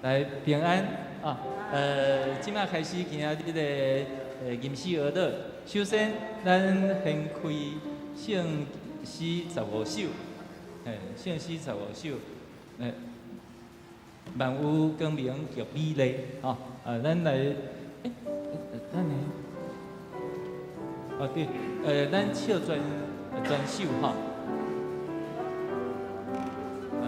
來平安啊！這馬開始今仔日的吟詩學樂。首先，咱先開聖詩十五首，嘿，聖詩十五首，萬有光明極美麗，吼！啊，咱來，等下，哦對，咱唱全全首吼。來。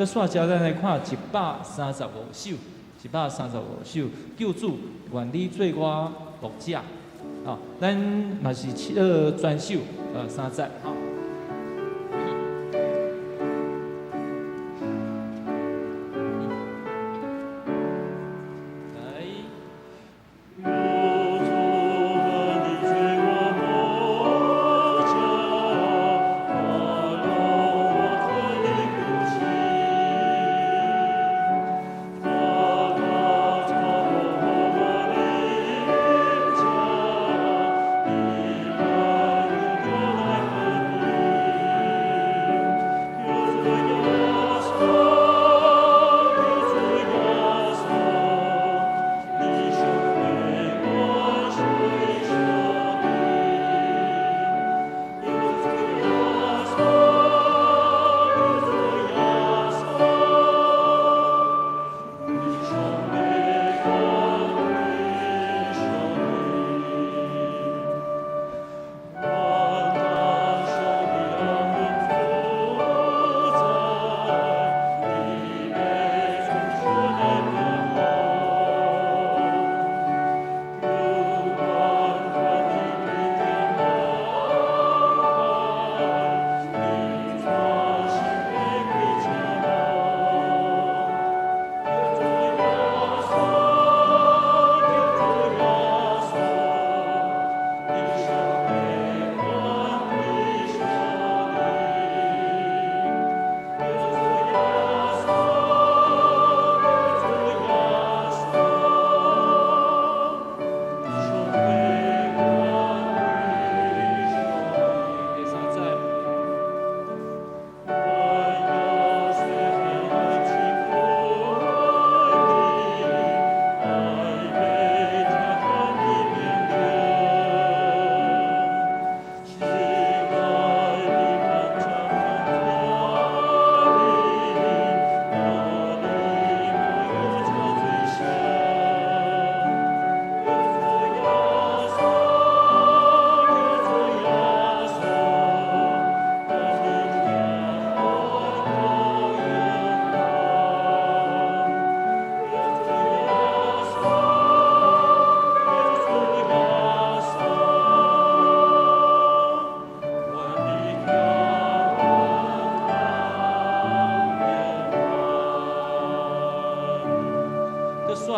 煞接咱來看135首，135首，救主願你做我牧者，哦，咱嘛是唱全首，三節，吼。來。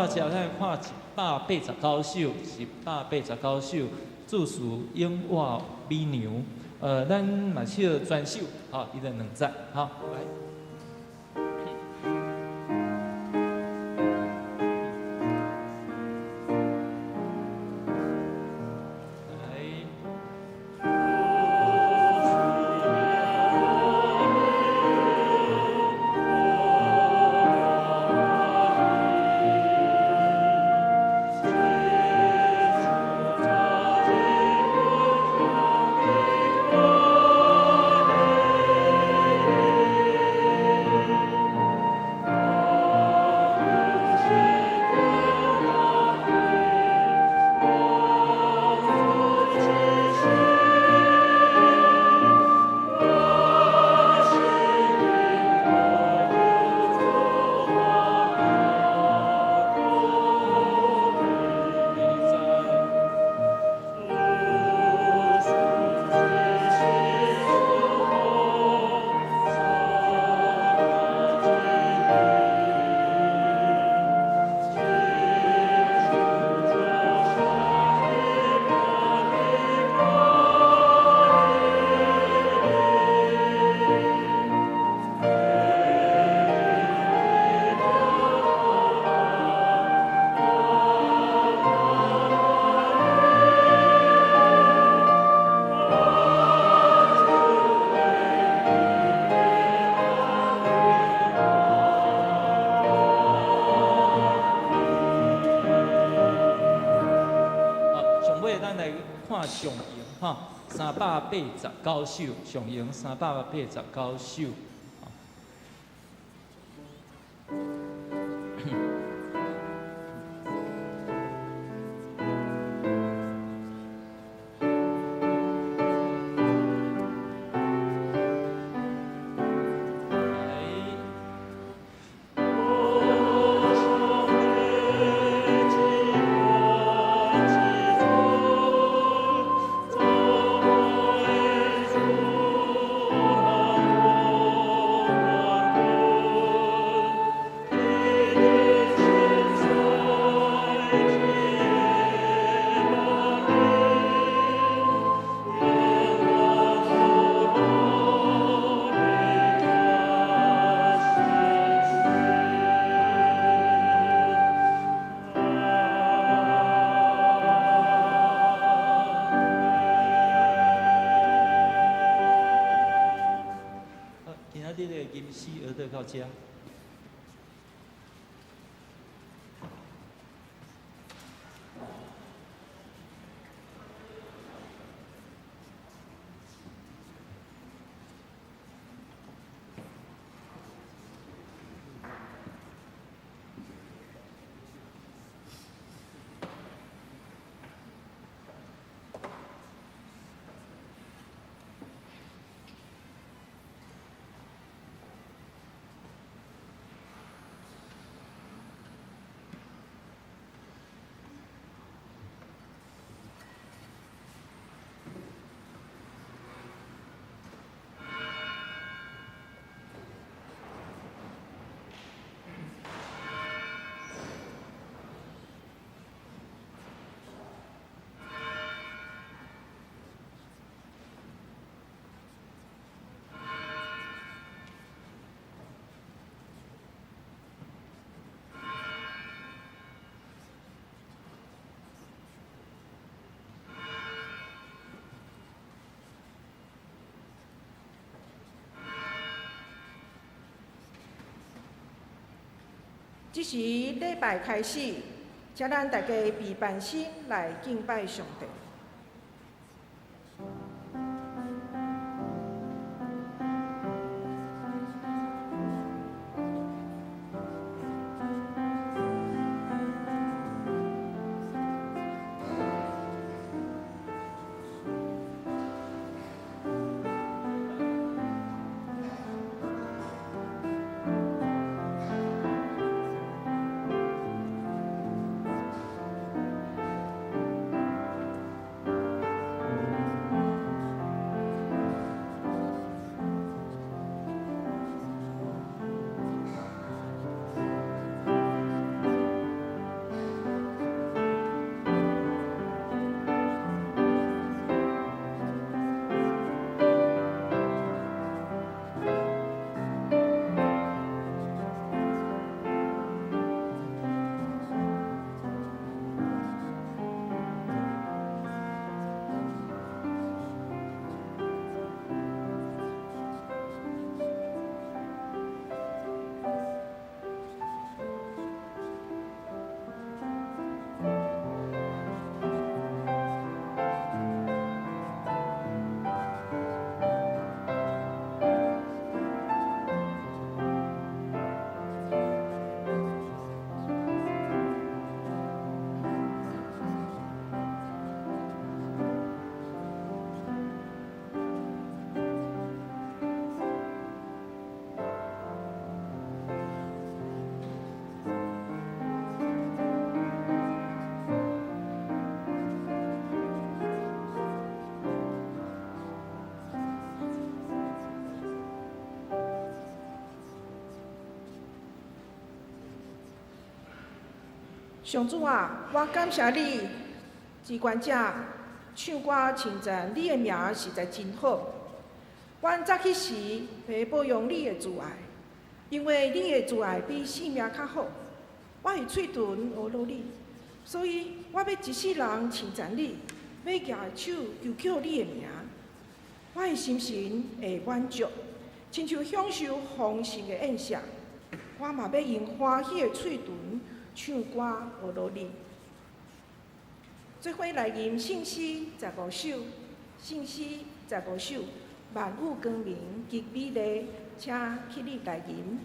煞接咱看189首，189首，主事永活美娘。咱嘛唱全首，吼，伊就兩節，吼，來。上榮吼，389首，上榮389首。到遮。這時禮拜開始，請咱大家備辦心來敬拜上帝。上主啊，我感謝你，至懸者唱歌稱讚你的名實在真好。阮早起時會報揚你的慈愛，因為你的慈愛比性命較好。我的喙唇呵咾你，所以我欲一世人稱讚你，欲舉手求叫你的名。我的心神會滿足，親像享受豐盛的宴席。我嘛欲用歡喜的喙唇唱歌呵咾你。做伙來吟聖詩十五首，聖詩十五首，萬有光明極美麗，請起立來吟。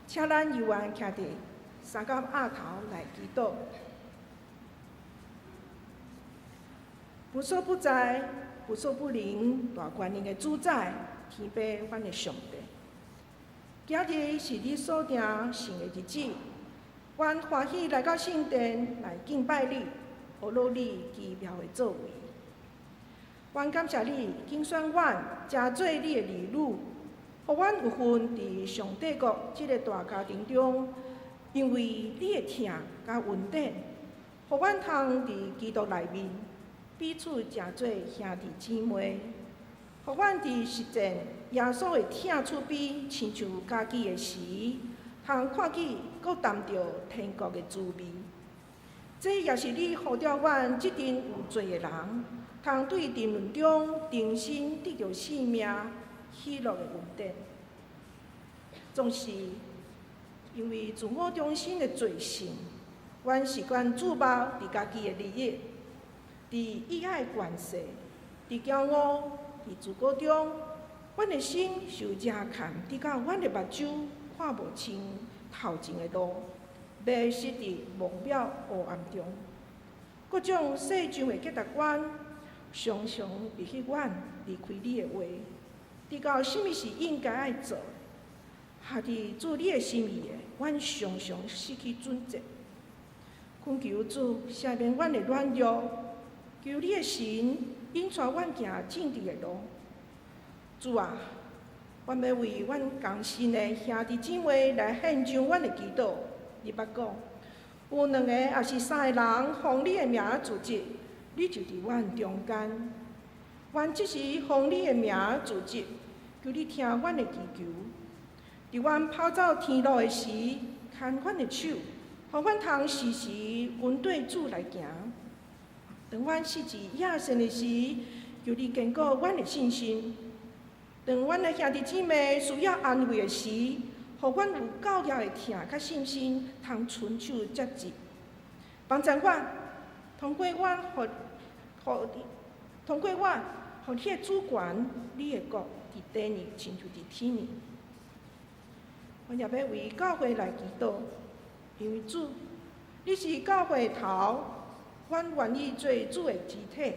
請咱猶原徛佇三角額頭來祈禱。無所不在、無所不能、大權能的主宰，天父，阮的上帝。今日是你所定成的日子，阮歡喜來到聖殿來敬拜你，呵咾你奇妙的作為。阮感謝你揀選阮，成做你的兒女，予阮有份佇上帝國這个大家庭中，因為你的疼佮恩典，予阮通佇基督內面彼此成做兄弟姊妹，予阮佇實踐耶穌的疼出比親像家己的時，通看見閣擔著天國的滋味。這也是你呼召阮這陣有罪的人，通對沉淪中重新得著生命喜樂的恩典。總是因為自我中心的罪性，阮習慣注目佇家己的利益，佇意愛權勢，佇驕傲，佇自高中，阮的心受遮牽，直到阮的目睭看無清頭前的路，迷失佇蒙渺黑暗中。各種世上的價值觀，常常逼彼阮離開你的話，直到啥物是應該愛做，合佇主你的心意的，阮常常失去準則。懇求主赦免阮的軟弱，求你的神引帶阮行正直的路。主啊，阮欲為阮仝信的兄弟姊妹來獻上阮的祈禱。你捌講，有兩个抑是三个人奉你的名聚集，你就佇阮中間。阮這時奉你的名聚集，求你聽阮的祈求。佇阮跑走天路的時，牽阮的手，予阮通時時跟綴主來行。當阮失志野心的時，求你堅固阮的信心。當阮的兄弟姊妹需要安慰的時，予阮有夠力的疼佮信心，通伸手接濟。幫助阮，通過阮，予你的主權、你的國，佇地呢，親像佇天呢。阮也欲為教會來祈禱，因為主，你是教會的頭，阮願意做主的肢體，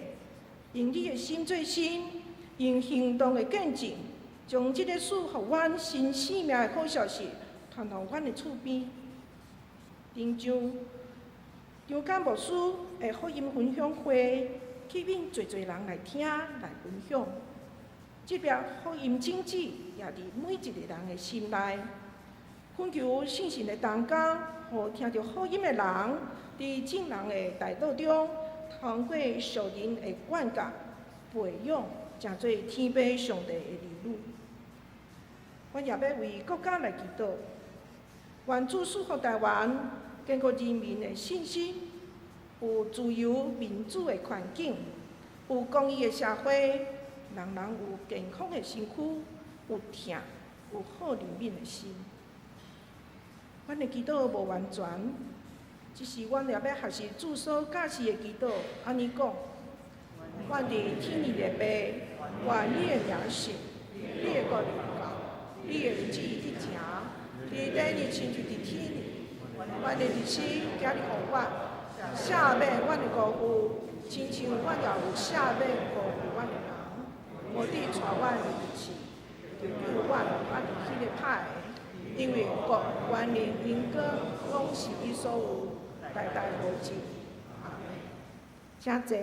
用你的心做心，用行動的見證，將這个賜予阮新生命的好消息傳予阮的厝邊。頂上張簡牧師的福音分享會，吸引濟濟人來聽來分享。這粒福音種子也佇每一个人的心內。懇求聖神的同工，予聽著福音的人，佇眾人的代禱中，通過屬靈的管教、培養，成做天父上帝的兒女。阮也欲為國家來祈禱，願主賜福台灣，堅固人民的信心，有自由民主的環境，有公義的社會，人人有健康的身軀，有疼，有好憐憫的心。阮的祈禱無完全，只是阮也欲學習主所教示的祈禱，按呢講：阮佇天裡的父，願你的名聖，你的國臨到，你的旨意得成，佇地呢親像佇天呢。阮的日子今日予阮，赦免阮的辜負，親像阮也有赦免辜負阮的人。無得帶阮入試，救阮脫離彼个歹的。因為國、權能、榮光，攏是你所有，代代無盡。阿們。請坐。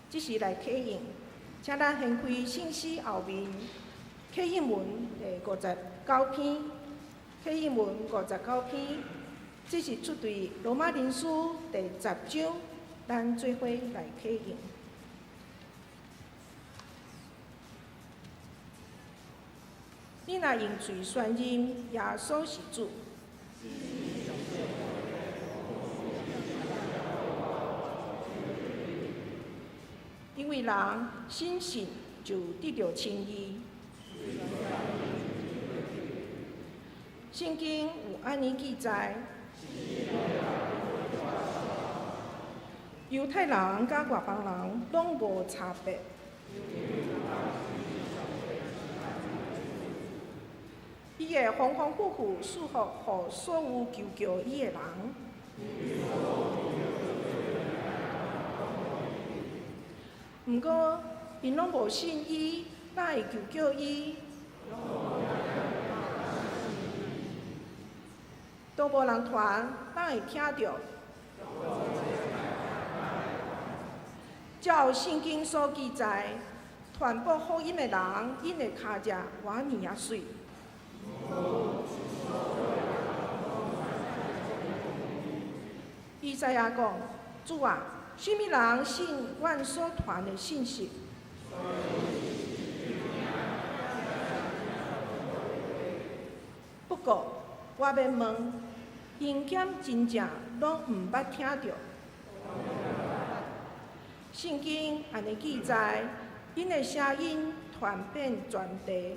這時來啟應，請咱掀開聖詩後面啟應文第59篇，啟應文59篇，這是出對羅馬人書第10章，咱做伙來啟應。你若用喙宣認耶穌是主，因為人深信就得著稱義。聖經有按呢記載：猶太人佮外邦人攏無差別。伊會豐豐富富賜福予所有求叫伊的人。毋過，𪜶攏無信伊，哪會求叫伊？都無人傳，哪會聽著？照聖經所記載，傳播福音的人，𪜶的跤跡偌爾仔媠。以賽亞講：主啊，啥物人信阮所傳的信息？不過，我欲問，𪜶敢真正攏毋捌聽著？聖經按呢記載，𪜶的聲音傳遍全地。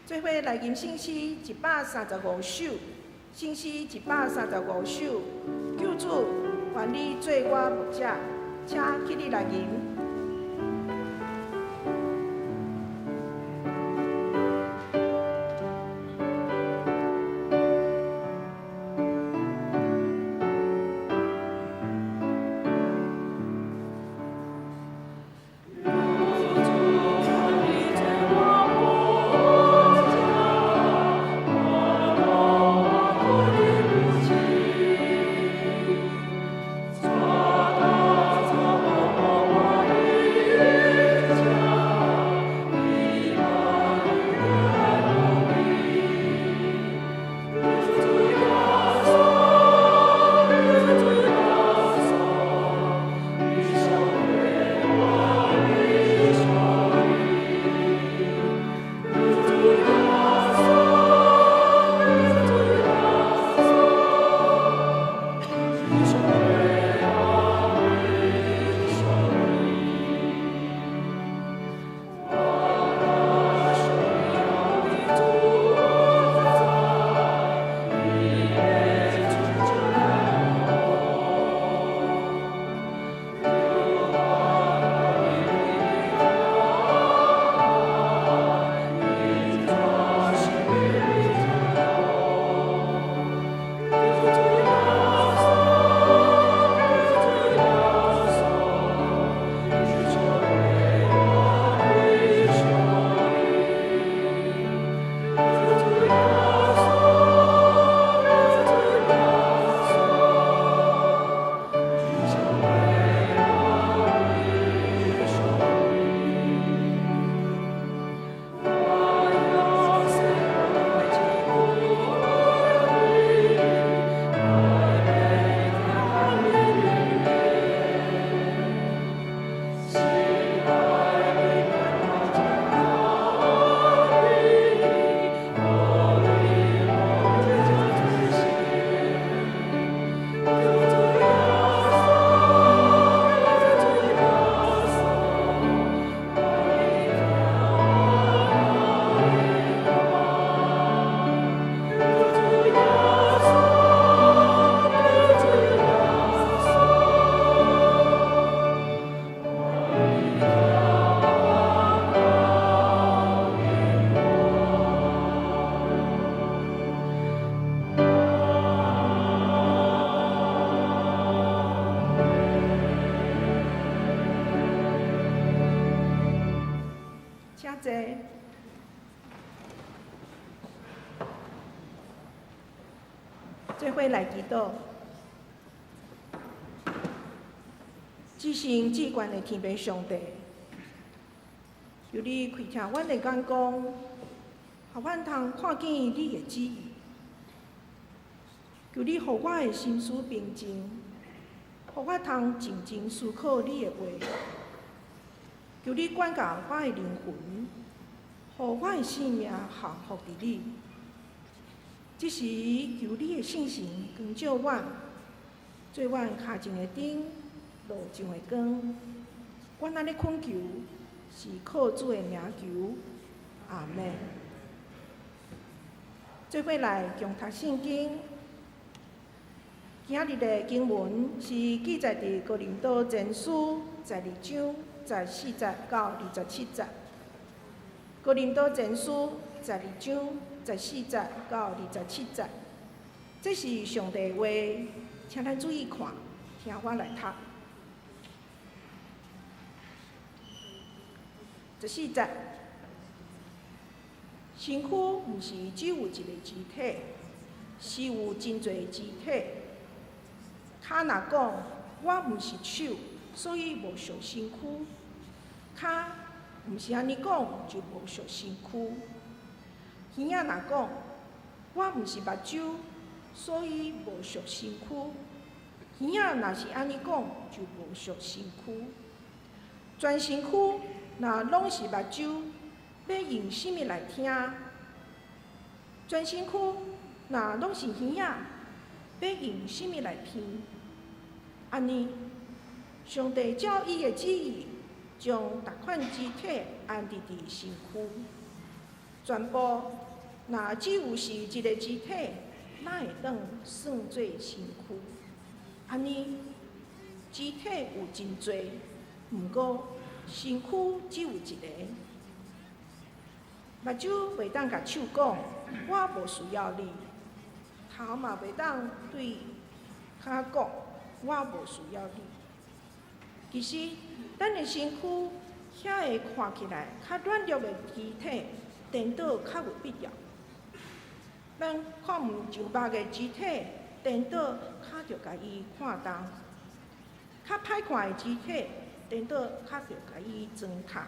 做伙來吟聖詩135首，聖詩135首，救主，願你做我牧者，請起立來吟。主，你做我牧者。請坐。做伙來祈禱，至聖至懸的天父上帝，求你開啟阮的眼光，予阮通看見你的旨意。求你予我的心思平靜，予我通靜靜思考你的話。求你管教我的靈魂，予我的性命降服佇你。這時求你的聖神光照阮，做阮跤前的燈，路上的光。阮按呢懇求，是靠主的名求，阿們。做伙來共讀聖經。今日的經文是記載佇哥林多前書12章14節到27節。哥林多前書12章14節到27節，這是上帝的話，請咱注意看，聽我來讀。14節，身軀毋是只有一個肢體，是有真濟肢體。跤若講，我毋是手，所以無屬身軀。跤毋是按呢講，就無屬身軀。耳仔若講，我毋是目睭，所以無屬身軀。耳仔若是按呢講，就無屬身軀。全身軀若攏是目睭，欲用啥物來聽？全身軀若攏是耳仔，欲用啥物來聞？按呢，上帝照伊的旨意，將逐款肢體安置佇身軀。全部若只有是一個肢體，哪會當算做身軀？按呢，肢體有真濟，毋過身軀只有一個。目睭袂當共手講，我無需要你；頭嘛袂當對跤講，我無需要你。其實，咱的身軀遐個看起來較軟弱的肢體，顛倒較有必要。咱看毋上目的肢體，顛倒較著共伊看重；較歹看的肢體，顛倒較著共伊糟蹋。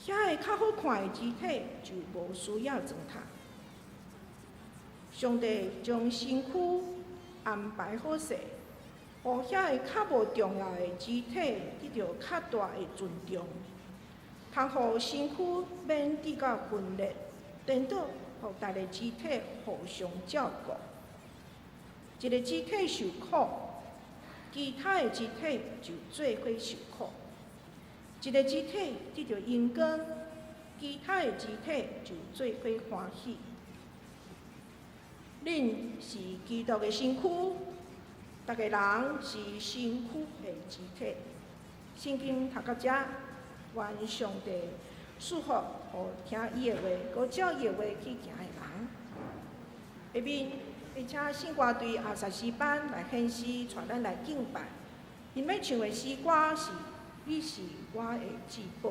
遐個較好看的肢體，就無需要糟蹋。上帝將身軀安排好勢，予遐個較無重要的肢體得著較大的尊重，通予身軀免致到分裂，顛倒予逐个肢體互相照顧。一個肢體受苦，其他的肢體就做伙受苦；一個肢體得著榮光，其他的肢體就做伙歡喜。恁是基督的身軀，逐个人是身軀的肢體。聖經讀到遮，願上帝賜福予聽伊的話，閣照伊的話去行的人。下面會請聖歌隊阿薩詩班來獻詩，帶咱來敬拜。𪜶欲唱的詩歌是《你是我的至寶》。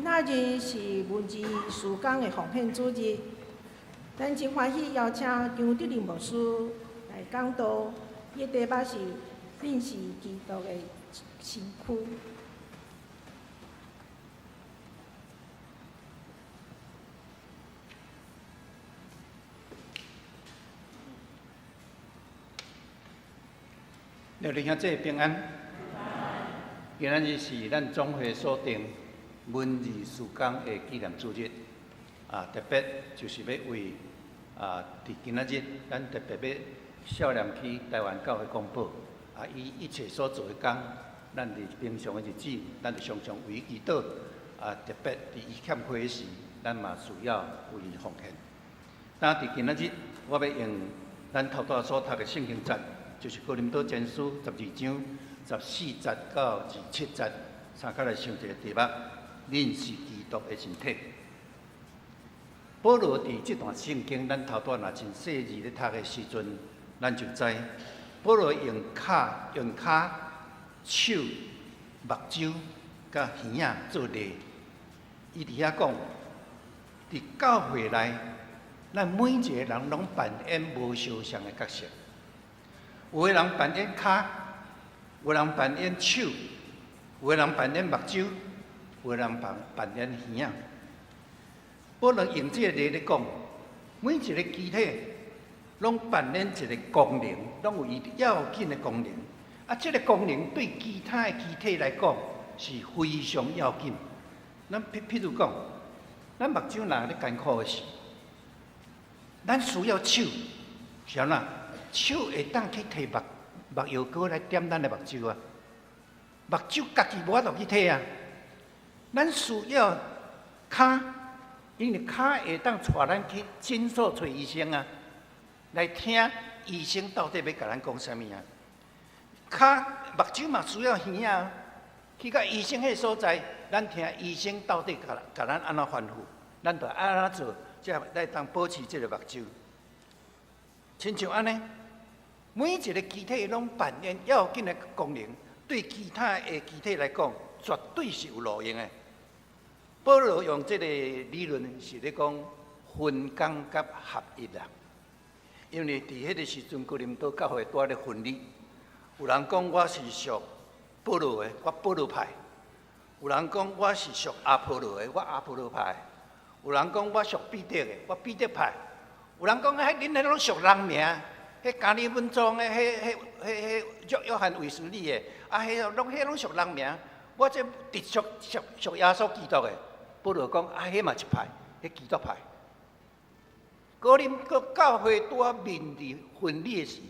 仔日是文字事工的奉獻主日，咱真歡喜邀請張德林牧師來講道。伊的題目是認識基督的身軀。各位兄弟平安。今仔日是咱總會所定文字事工的紀念主日，特別就是欲為佇今仔日，咱特別欲少年去台灣教會廣播，伊一切所做的工，咱佇平常的日子，咱就常常為伊祈禱，特別佇伊欠缺時，咱嘛需要為伊奉獻。但佇今仔日，我欲用咱頭拄仔所讀的聖經節，就是哥林多前書12章14節到27節，三較來想一個題目：認識基督的身體。保羅佇這段聖經，咱頭拄仔若真細膩咧讀的時陣，咱就知保羅用跤、用跤、手、目睭佮耳仔做例。伊佇遐講，佇教會內，咱每一個人攏扮演無相仝的角色。有的人扮演跤，有的人扮演手，有的人扮演目睭，有的人扮演耳仔。保羅用這個例咧講，每一個肢體攏扮演一個功能，攏有伊要緊的功能。這個功能對其他的肢體來講是非常要緊。咱譬如講，咱目睭若咧艱苦的時，咱需要手，是按怎？手會當去提目藥膏來點咱的目睭啊，目睭家己無法度去提啊。咱需要跤，因為跤會當帶咱去診所揣醫生啊，來聽醫生到底欲共咱講啥物啊。跤目睭嘛需要耳仔，去到醫生彼个所在，咱聽醫生到底共咱按怎吩咐，咱就按怎做，才來當保持這个目睭。親像按呢，每一個肢體攏扮演要緊的功能，對其他的肢體來講，絕對是有路用的。保羅用這個理論是咧講分工佮合一啦。因為佇彼個時陣，哥林多教會拄仔咧分裂，有人講我是屬保羅的，我保羅派；有人講我是屬阿波羅的，我阿波羅派；有人講我屬彼得的，我彼得派。有人講，彼恁彼攏屬人名，彼加爾文宗的，彼彼彼彼約約翰衛斯理的，彼攏彼攏屬人名。我這直屬屬屬耶穌基督的。保羅講，彼嘛一派，彼基督派。哥林多教會拄仔面對分裂時，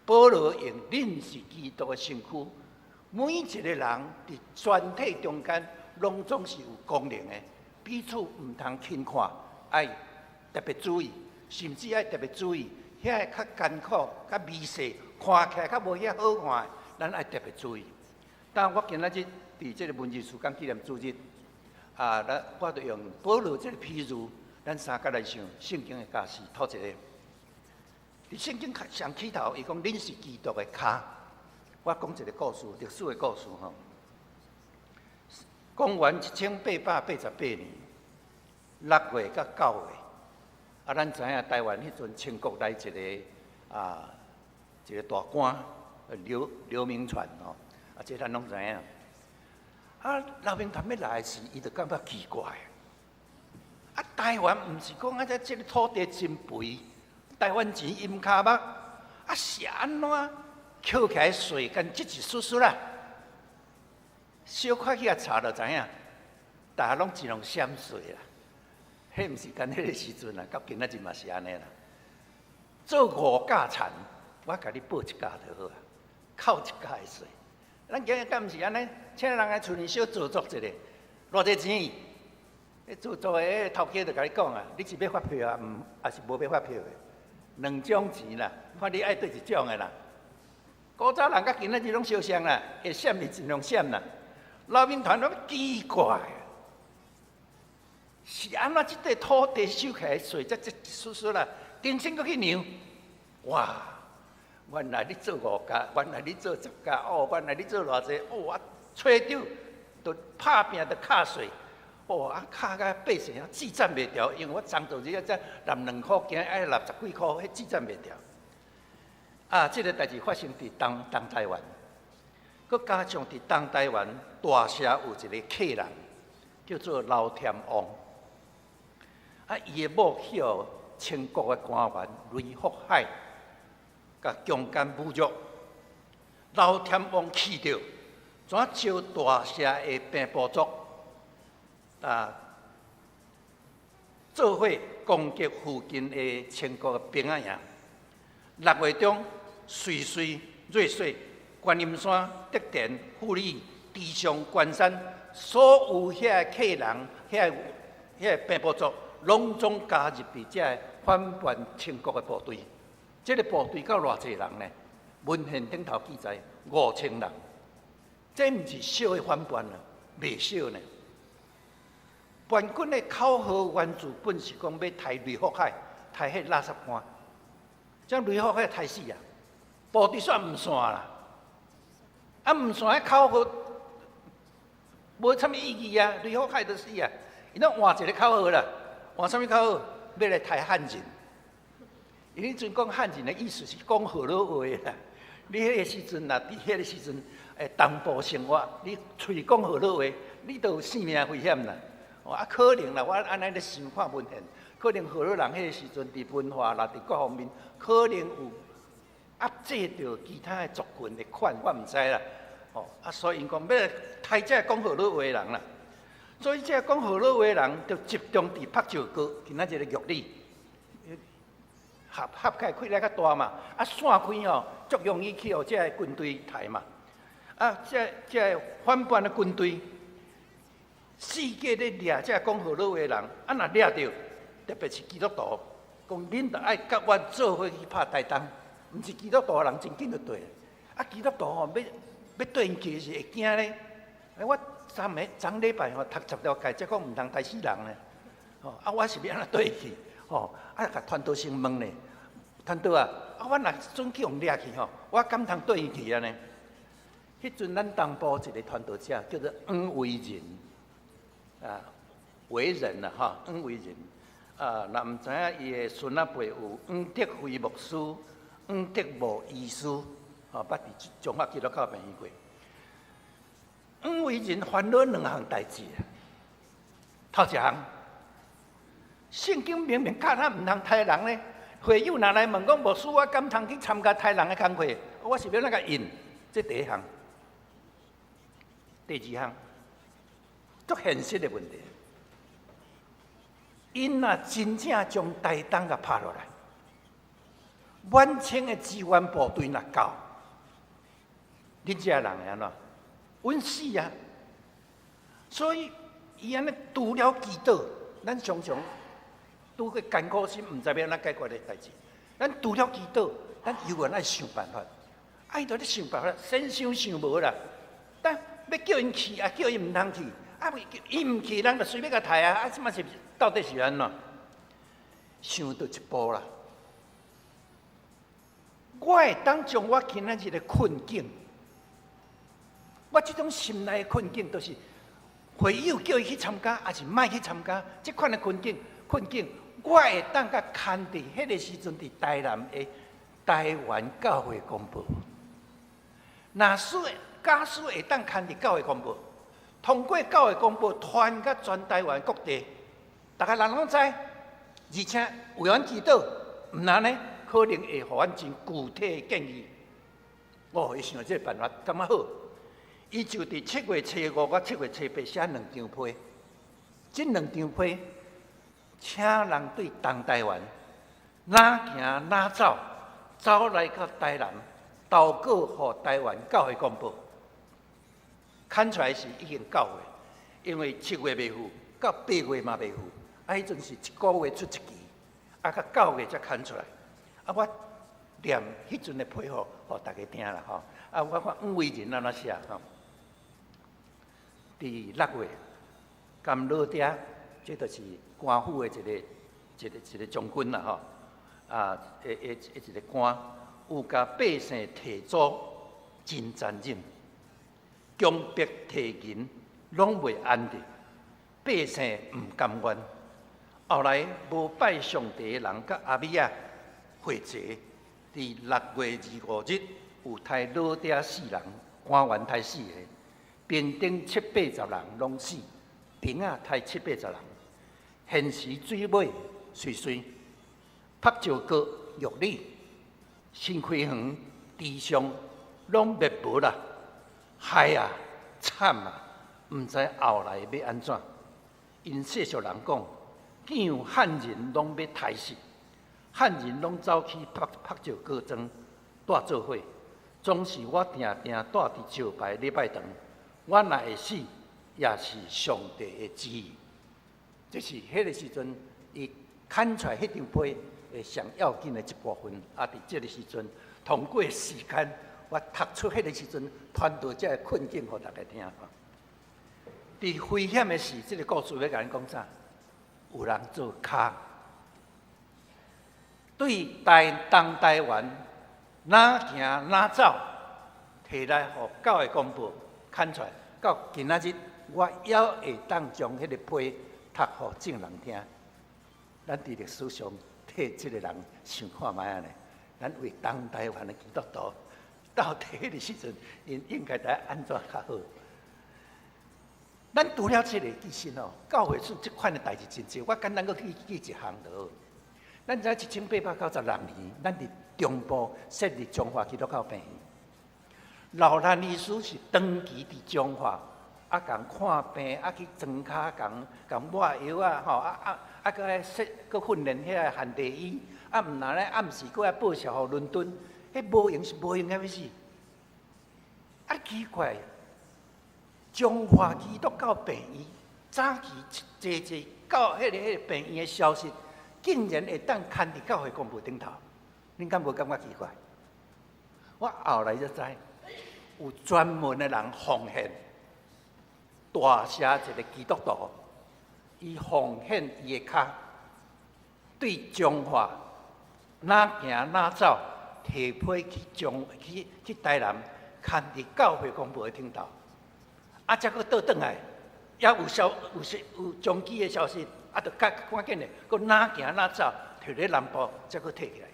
保羅用認識基督的身軀，每一個人佇全體中間，攏總是有功能的，彼此毋通輕看，愛特別注意。甚至愛特別注意，遐个較艱苦、較微細，看起來較無遐好看，咱愛特別注意。但我今仔日佇這個文字事工紀念主日，咱我就用保羅這個譬喻，咱三角來想聖經的教示，頭一個，佇聖經上起頭，伊講恁是基督的跤。我講一個故事，歷史的故事吼。公元1888年6月佮9月。咱知影台灣彼陣清國來一個一個大官劉銘傳吼，這咱攏知影。劉銘傳欲來時，伊就感覺奇怪。台灣毋是講這這个土地真肥，台灣錢陰跤目，是按怎抾起來稅干這一絲絲啦？小可去查就知影，大家攏盡量閃稅啦。彼毋是干彼个時陣啊，到今仔日嘛是按呢啦。做五價田，我共你報一價就好啊，扣一價的稅。咱今日敢毋是按呢？請人來厝裡小做作一下，偌濟錢？彼做作的頭家就共你講啊，你是欲發票啊？毋，抑是無欲發票的？兩種錢啦，看你愛佗一種的啦。古早人佮今仔日攏相像啦，會閃就盡量閃啦。劉銘傳攏奇怪。是按怎這塊土地收起來稅才這一絲絲啦？重新閣去量，哇！原來你做五家，原來你做十家，哦，原來你做偌濟，哦，啊，揣著，就拍拚就敲稅，哦，啊，跤甲百姓啊，计算袂牢，因为我昨昼日啊，才纳2箍，今仔爱纳十几箍，彼计算袂牢。啊，這个代誌發生佇東台灣，閣加上佇東台灣大社有一個客人，叫做劉添旺。啊，伊的某去予清國的官員雷福海，共強姦侮辱。劉添旺氣著，怎招大社的平埔族啊，做伙攻擊附近的清國的兵仔營。6月中，瑞穗、瑞穗、觀音山、德田、富里、池上、關山，所有遐个客人、遐个平埔族，攏總加入佇這个反叛清國的部隊。這个部隊到偌濟人呢？文獻頂頭記載5000人。這毋是小的反叛啊，袂小呢。叛軍的口號原自本是講欲刣雷福海，刣彼垃圾官。將雷福海刣死啊！部隊煞毋散啦，啊毋散，彼口號無啥物意義啊！雷福海就死啊！𪜶攏換一個口號啦，換啥物口號？欲來刣漢人。因彼陣講漢人的意思是講河洛話啦。你彼個時陣若佇彼個時陣，東部生活，你喙講河洛話，你都有性命危險啦。啊，可能啦，我按呢咧想看文獻，可能河洛人彼個時陣佇文化啦，佇各方面，可能有壓制著其他的族群的款，我毋知啦。吼，啊，所以𪜶講欲來刣這個講河洛話的人啦。所以這個講河洛話的人，就集中佇朴石閣，今仔日的玉里，合合起來氣力較大嘛。啊，散開吼，足容易去予這个軍隊刣嘛。啊，這个反叛的軍隊，四界咧掠這個講河洛話的人，啊，若掠著，特別是基督徒，講恁著愛佮阮做伙去拍台東，毋是基督徒的人真緊就對。啊，基督徒吼，欲欲對𪜶去是會驚咧。我昨暝昨禮拜吼讀十條誡，才講毋通刣死人咧。吼，啊，我是欲按怎對去？吼，啊，共傳道先問咧，傳道啊，啊，我若準去予掠去吼，我敢通對去按呢？彼陣咱東部一個傳道者叫做黃維仁，啊，維仁啦，吼，黃維仁。啊，若毋知影伊的孫仔輩有黃德輝牧師、黃德茂醫師，吼，捌佇中華基督教病院過。黃維仁煩惱兩項代誌，頭一項，聖經明明教咱毋通刣人咧，會友若來問講牧師，我敢通去參加刣人的工課？我是欲按怎共應？這第一項。第二項，足現實的問題。𪜶若真正將台東共拍落來，滿清的支援部隊若到，恁遮人會按怎？穩死啊！所以伊按呢除了祈禱，咱常常拄過艱苦時，毋知欲按怎解決的代誌。咱除了祈禱，咱猶原愛想辦法。啊，伊就咧想辦法，先想想無啦。但欲叫𪜶去，啊叫伊毋通去，啊伊毋去，人就隨欲共刣啊！啊，這嘛是到底是按怎？想到一步啦。我會當將我今仔日的困境，我這種心內的困境，就是會友叫伊去參加，抑是莫去參加？這款的困境，困境，我會當共牽佇彼个時陣，佇台南的台灣教會公報。若使假使會當牽佇教會公報，通過教會公報傳甲全台灣各地，逐个人攏知，而且為阮祈禱，毋然呢，可能會予阮真具體的建議。哦，伊想這個辦法感覺好，伊就佇7月初5佮7月初8寫兩張批，這兩張批，請人對東台灣，哪行哪走，走來到台南，投稿予台灣教會公報。看出來是已經九月，因為七月袂赴，到八月嘛袂赴，啊，彼陣是一個月出一期，啊，到九月才刊出來。啊，我念彼陣的批予大家聽啦吼。啊，我看黃維仁按怎寫吼。佇6月，甘老爹，這就是官府的一個將軍啦吼。啊，的一個官，有共百姓提租真殘忍。強迫提銀，攏袂安定。百姓毋甘願。後來無拜上帝的人佮阿米仔會齊，佇6月25日有刣老爹四人，官員刣四個，兵丁七八十人攏死，兵仔刣七八十人。現時水尾隨隨，朴石閣玉里、新開園、池上攏滅無啦！害啊，慘啊！毋知後來欲按怎？𪜶世俗人講，見有漢人攏欲刣死，漢人攏走去朴朴石閣莊蹛做伙，總是我定定蹛佇石牌禮拜堂，我若會死，也是上帝的旨意。這是彼个時陣，伊牽出來彼張批的上要緊的一部分。啊，佇這个時陣，通過時間，我讀出彼个時陣傳導這个困境，予大家聽。佇危險的時，這个故事欲共咱講啥？有人做跤，對台東台灣哪行哪走，提來予教會公報刊出來，到今仔日，我猶會當將彼个批讀予眾人聽。咱佇歷史上替這个人想看覓仔呢？咱為東台灣的基督徒，到底彼个時陣，𪜶應該著按怎較好？咱除了這个，其實吼，教會處這款的代誌真濟。我簡單閣舉舉一項就好。咱知1896年，咱佇中部設立彰化基督教病院。老蘭醫師是長期佇彰化，啊，共看病，啊去莊跤，共共抹藥啊，吼，啊啊啊，閣愛設閣訓練遐個旱地醫，啊，毋但咧暗時閣愛報銷予倫敦，彼無閒是無閒甲欲死。啊，奇怪，彰化基督教病院早期濟濟教彼個病院的消息，竟然會當刊佇教會公報頂頭，恁敢無感覺奇怪？我後來才知，有專門的人奉獻，大寫一個基督徒，伊奉獻伊的跤，對彰化哪行哪走，提批去彰去去台南，刊佇教會公報的頂頭，啊，才閣倒轉來，猶有消有消有長期的消息，啊，著較趕緊的，閣哪行哪走，提咧南部，才閣提起來。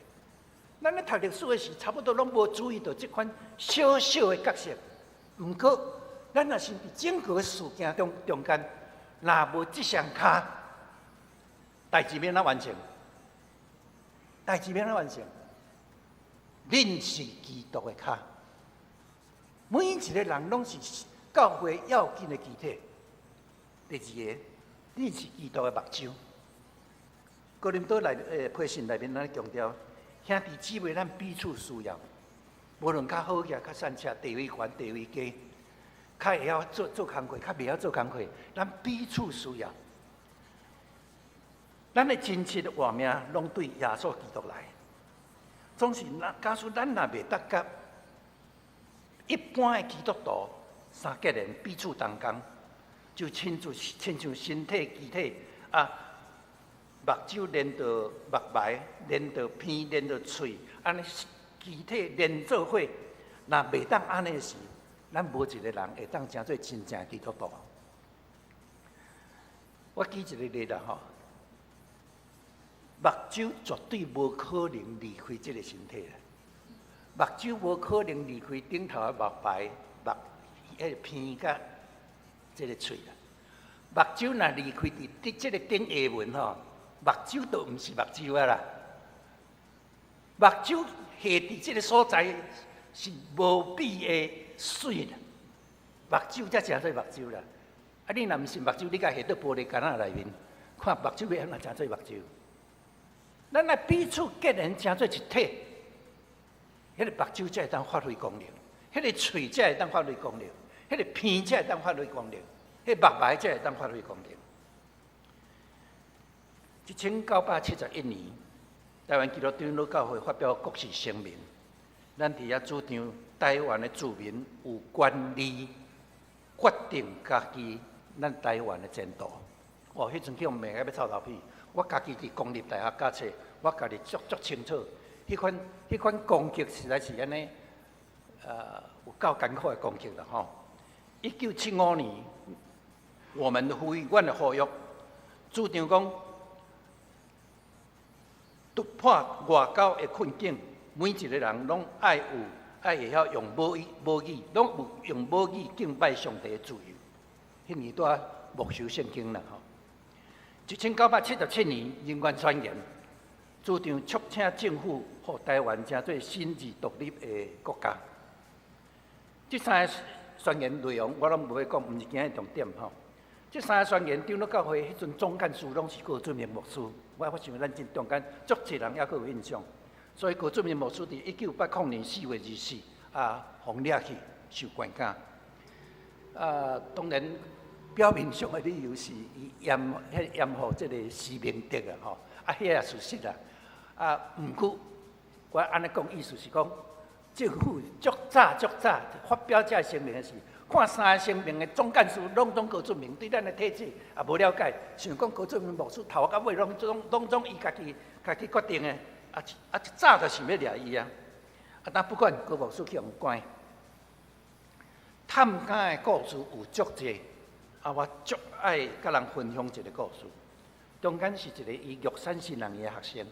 咱咧讀歷史的時，差不多攏無注意到這款小小的角色。毋過，咱若是佇整個事件中中間，若無這雙跤，代誌欲按怎完成？代誌欲按怎完成？恁是基督的跤，每一個人攏是教會要緊的肢體。第二個，恁是基督的目睭。哥林多內批信內面，咱強調兄弟姊妹，咱彼此需要，無論較好額較散赤，地位懸地位低，較會曉做做工課，較袂曉做工課，咱彼此需要。咱的真實的活命，攏對耶穌基督來。總是，若假使咱若袂當佮一般的基督徒三結連彼此同工，就親像親像身體肢體啊，目睭連著目眉，連著鼻，連著喙，按呢肢體連做伙，若袂當按呢時，咱無一個人會當成做真正的基督徒。我舉一個例啦吼，目睭絕對無可能離開這個身體啦，目睭無可能離開頂頭的目眉、目彼个鼻佮這個喙啦。目睭若離開佇佇這個頂下門吼，目睭就毋是目睭啊啦。目睭下佇這個所在是無比的媠啦，目睭才成做目睭啦。啊，你若毋信目睭，你共下佇玻璃罐仔內面，看目睭欲按怎成做目睭。咱若彼此結連成做一體，彼個目睭才會當發揮功能，彼個喙才會當發揮功能，彼個鼻才會當發揮功能，彼個目眉才會當發揮功能。1971年，台灣基督長老教會發表國事聲明，咱佇遐主張台灣的住民有權利決定家己咱台灣的前途。哦，彼陣去予罵甲欲臭頭皮，我家己佇公立大學教冊，我家己足足清楚，彼款彼款攻擊實在是按呢，有夠艱苦的攻擊啦吼。1975年，我們的呼籲，阮的呼籲，主張講突破外交的困境，每一个人攏愛有愛會曉用母語母語，攏有用母語敬拜上帝的自由。彼年拄仔默修聖經啦吼。1977年，人權宣言主張促請政府予台灣成做新自獨立的國家。這三个宣言內容我攏無欲講，毋是今日重點吼。這三個宣言，長老教會彼陣總幹事攏是高俊明牧師，我想咱這中間足濟人猶閣有印象。所以高俊明牧師佇1980年4月24啊，予掠去受關監。啊，當然表面上的理由是伊厭彼厭惡這个施明德啊，吼，啊，彼也事實啦。啊，毋過我按呢講，意思是講，政府足早足早發表這个聲明的時，看三个聲明的總幹事攏總高俊明，對咱的體制也無了解，想講高俊明牧師頭到尾攏總攏總伊家己家己決定的，啊啊一早就想欲掠伊啊！啊，但不管高牧師去予關，探監的故事有足濟，啊，我足愛佮人分享一个故事。中間是一个伊玉山新人的學生，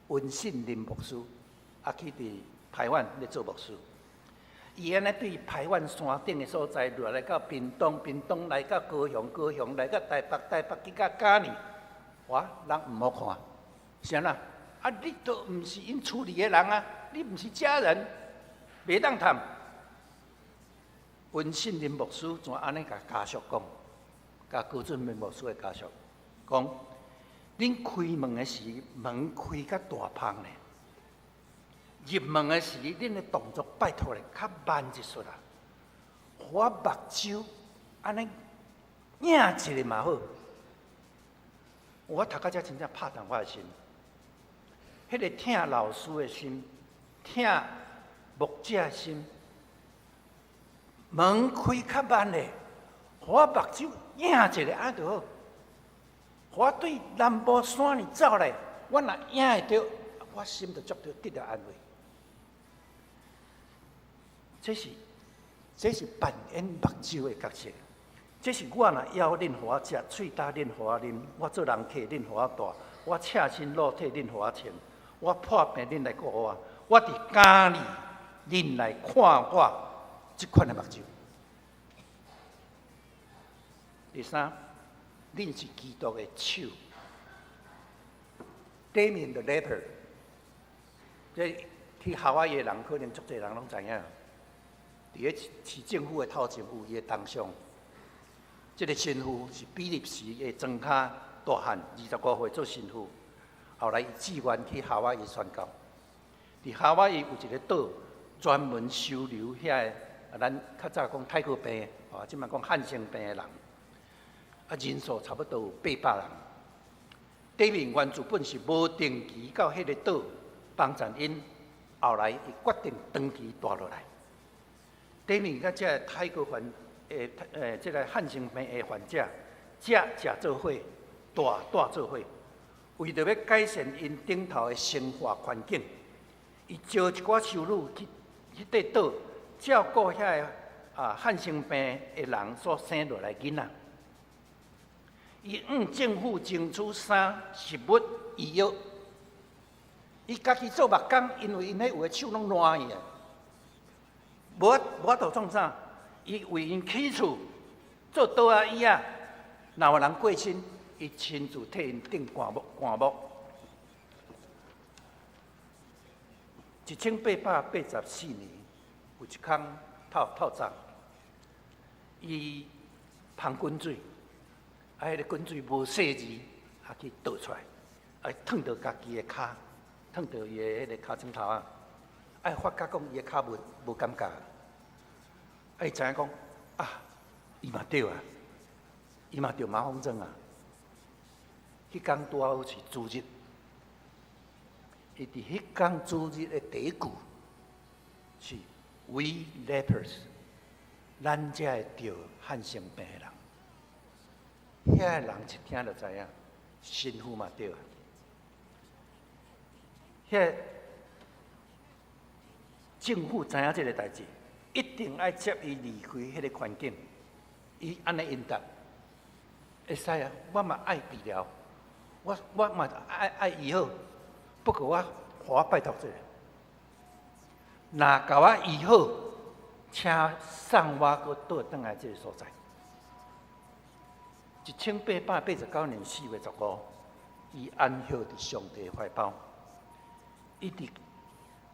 溫信林牧師，啊，去佇排灣咧做牧師。伊按呢對排灣山頂的所在，落來到屏東，屏東來到高雄，高雄來到台北，台北去到嘉義，哇，人毋好看，是按怎？啊，你都毋是𪜶厝裡的人啊，你毋是家人，袂當探。溫信林牧師怎按呢共家屬講，共高俊明牧師的家屬講，恁開門的時，門開較大芳咧。入門的時，恁的動作拜託咧較慢一撮啦，予我目睭按呢影一下嘛好。我讀到遮真正拍動我的心，彼个疼老師的心，疼牧者的心，門開較慢咧，予我目睭影一下按就好。予我對南部山裡走來，我若影會著，我心就足得著安慰。這是扮演目睭的角色。這是我若枵，恁予我食；喙焦，恁予我啉；我做人客，恁予我蹛；我赤身露體，恁予我穿；我破病，恁來顧我；我佇監裡，恁來看我。這款的目睭。第三，恁是基督的手。Damien the leper，這去夏威夷的人可能足濟人攏知影。佇咧市政府的頭前有伊的銅像，這个神父是比利時的莊跤大漢，25歲做神父，後來伊志願去夏威夷宣教。佇夏威夷有一个島，專門收留遐个，咱較早講泰國病，啊，這擺講漢生病的人，啊，人數差不多有800人。底面原自本是無定期到彼个島幫贊𪜶，後來伊決定長期蹛落來。底面佮這个泰國患誒這个漢生病的患者，食食做伙，蹛蹛做伙，為著欲改善𪜶頂頭的生活環境，伊招一寡修女去彼塊島照顧遐个啊漢生病的人所生落來囡仔。伊向政府爭取衫、食物、醫藥，伊家己做木工，因為𪜶彼有的手攏爛去啊，無法度創啥？伊為𪜶起厝做桌仔椅仔，若有人過身，伊親自替𪜶釘棺木。棺木。1884年，有一工透透早，伊芳滾水，啊，彼个滾水無細膩，啊去倒出來，啊燙著家己的跤，燙著伊的彼个跤掌頭仔，啊發覺講伊的跤無無感覺，啊伊知影講啊，伊嘛著啊，伊嘛著麻風症啊。彼工拄好是主日，伊佇彼工主日的第一句是 We lepers，咱這个著漢生病的人。遐个人一聽就知影，神父嘛著啊。遐政府知影這个代誌，一定愛接伊離開彼个環境。伊按呢應答，會使啊，我嘛愛治療，我嘛愛醫好，不過我，予我拜託一下，若共我醫好，請送我閣倒轉來這个所在。1889年4月15，伊安歇佇上帝懷抱。伊佇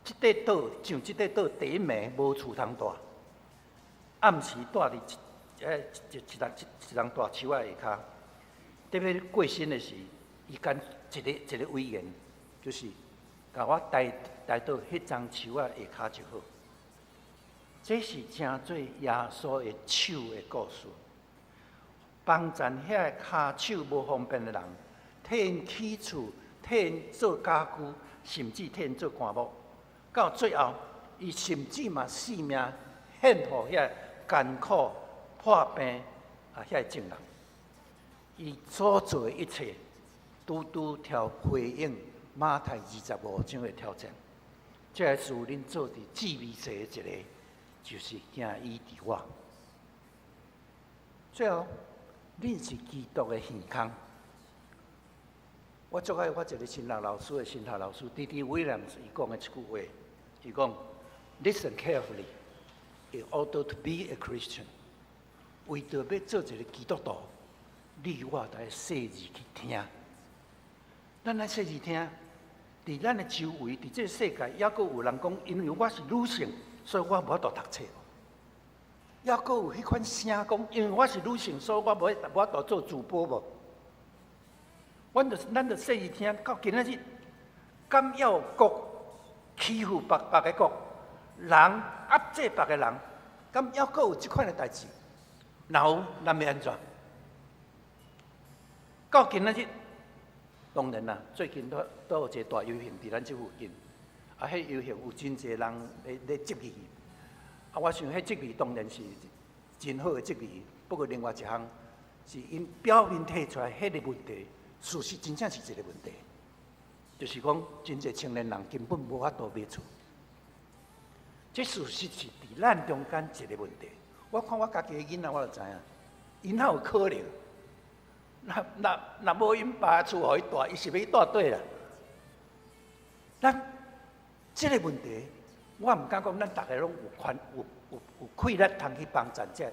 這塊島上這塊島第一暝無厝通蹛，暗時蹛佇一叢大樹仔下跤。特別過身的時，伊幹一个一个遺言，就是共我帶到彼叢樹仔下跤就好。這是成做耶穌的手的故事。幫贊遐个跤手無方便的人，替𪜶起厝，替𪜶做家具，甚至替𪜶做棺木。到最後，伊甚至嘛性命獻予遐艱苦破病啊遐个眾人。伊所做的一切，拄拄條回應馬太25章的挑戰。這个事恁做佇至微細的一个，就是行醫佇我。最後，恁是基督的耳孔。我足愛我一個神學老師的神學老師 D.D. Williams 伊講的一句話，伊講：Listen carefully, in order to be a Christian，為著欲做一个基督徒，你我著愛細膩去聽。咱愛細膩聽，佇咱的周圍，佇這个世界，猶閣有人講，因為我是女性，所以我無法度讀冊。猶閣有彼款聲講，因為我是女性，所以我無法度做主播無。阮著咱著細膩聽，到今仔日，敢猶有國欺負別個國，人壓制別個人，敢猶閣有這款的代誌？若有，咱欲按怎？到今仔日，當然啦，最近都有一个大遊行佇咱這附近，啊，彼遊行有真濟人咧質疑，啊，我想彼質疑當然是真好的質疑，不過另外一項是𪜶表面提出來彼个問題，事實真正是一个問題，就是講真濟青年人根本無法度買厝，這事實是佇咱中間一个問題。我看我家己的囡仔，我就知影，𪜶哪有可能？若無𪜶爸厝予伊蹛，伊是欲去蹛佗啦？咱這个問題，我毋敢講，咱逐个攏有權有氣力通去幫贊這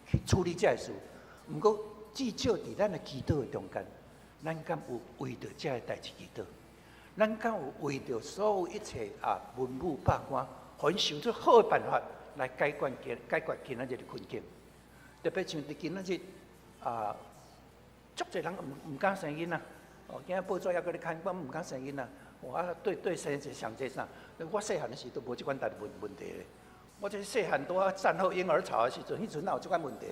去處理這个事。毋過至少佇咱的祈禱的中間，咱敢有為著這个代誌祈禱？咱敢有為著所有一切啊文武百官，予𪜶想出好的辦法來解決今仔日的困境？特別像佇今仔日啊，足濟人毋敢生囡仔，哦，今仔報紙猶閣咧刊，我毋敢生囡仔。我對對生一個上濟啥？我細漢的時都無這款代問題咧。我這細漢拄仔戰後嬰兒潮的時陣，彼陣哪有這款問題？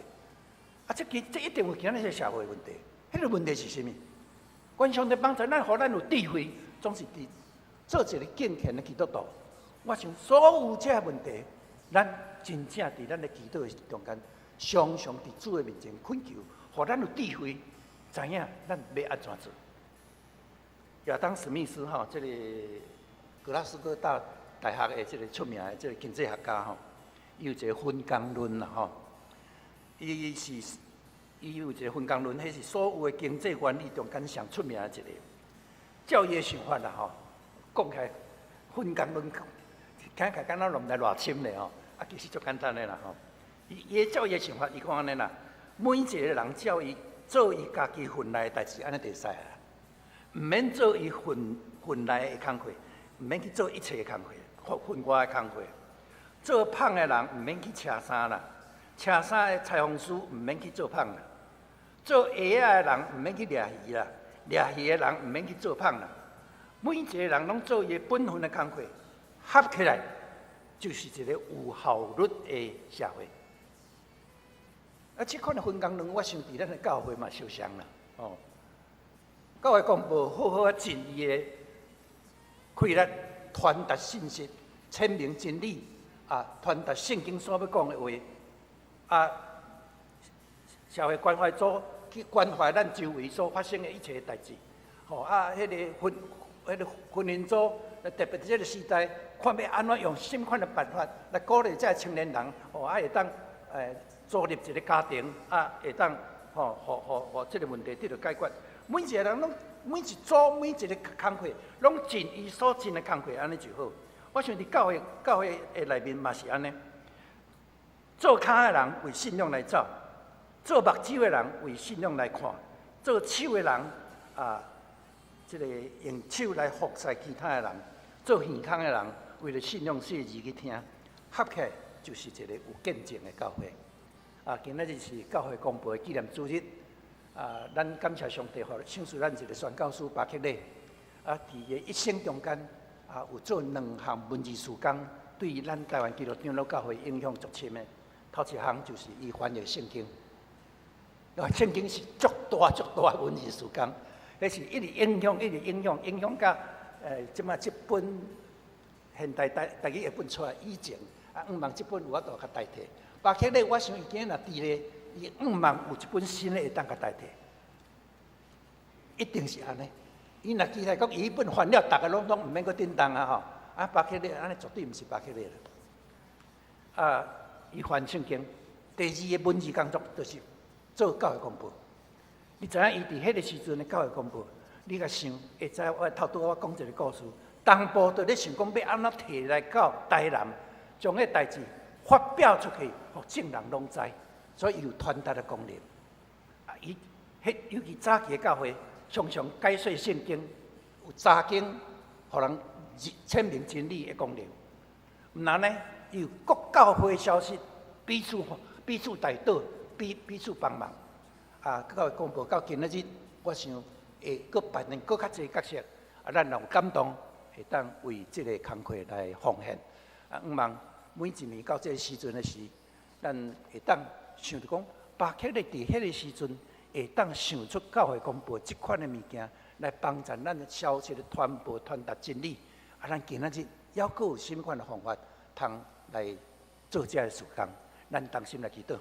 啊，這一定有今仔日個社會問題。彼个問題是啥物？願上帝幫助咱，予咱有智慧，總是佇做一个敬虔的基督徒。我想所有這個問題，咱真正佇咱的祈禱的中間，常常佇主的面前懇求，予咱有智慧，知影咱欲按怎做。亞當史密斯吼，這个格拉斯哥大學的這个出名的這个經濟學家吼，伊有一个分工論啦吼，伊有一个分工論，彼是所有的經濟原理中間上出名的一个。照伊的想法啦吼，講起來分工論，聽起來敢若攏毋知偌深咧吼，啊，其實足簡單的啦吼。伊照伊的想法，伊講按呢啦，每一个人照伊做伊家己份內的代誌，按呢就會使啊。毋免做伊份內的工課，毋免去做一切的工課，份外的工課。做紡的人毋免去車衫啦，車衫的裁縫師毋免去做紡啦。做鞋仔的人毋免去掠魚啦，掠魚的人毋免去做紡啦。每一个人攏做伊的本分的工課，合起來就是一个有效率的社會。啊，這款的分工論，我想佇咱的教會嘛相像啦，哦。教會幹部好好啊盡伊的氣力傳達信息、闡明真理啊，傳達聖經所欲講的話啊，社會關懷組去關懷咱周圍所發生的一切代誌，吼啊，彼個婚姻組，特別佇這个時代，看欲按怎用啥物款的辦法來鼓勵這个青年人，吼啊會當。組立一个家庭啊，會當吼，予予予這个問題得著解決。每一个人攏每一組每一个工課，攏盡伊所盡的工課，按呢就好。我想佇教會教會的內面嘛是按呢，做跤的人為信仰來走，做目睭的人為信仰來看，做手的人啊，這个用手來服侍其他的人，做耳孔的人為著信仰細膩去聽，合起來就是一个有見證的教會。啊，今仔日是教會公報的紀念主日。啊，咱感謝上帝，予賞賜咱一个宣教師巴克禮。啊，佇伊一生中間，啊，有做兩項文字事工，對咱台灣基督長老教會影響足深的。頭一項就是伊翻譯聖經，啊，聖經是足大足大的文字事工，彼是一直影響，一直影響，影響到這擺這本現代台台語譯本出來以前，啊，向望這本有法度共代替。巴克禮，我想伊今日若佇咧，伊向望有一本新的會當共代替，一定是按呢。伊若期待講伊彼本翻了，逐个攏攏毋免閣振動啊吼。啊，巴克禮按呢絕對毋是巴克禮啦。啊，伊翻聖經，第二个文字工作就是做教會公報。你知影伊佇彼个時陣的教會公報，你共想會知我頭拄仔我講一个故事，東部就咧想講欲按怎提來到台南，將彼代誌發表出去，予眾人攏知，所以伊有傳達的功能。啊，伊彼尤其早期的教會，常常解說聖經，有查經，予人闡明真理的功能。毋但呢，伊有各教會消息，彼此彼此代禱，彼彼此幫忙。啊，教會公報到今仔日，我想會閣扮演閣較濟角色。啊，咱若有感動，會當為這个工課來奉獻。啊，向望每一年到這个時陣的時，咱會當想著講，巴克禮佇彼个時陣會當想出教會公報這款的物件，來幫助咱消息的傳播、傳達真理。啊，咱今仔日猶閣有啥物款的方法，通來做這个事工？咱同心來祈禱。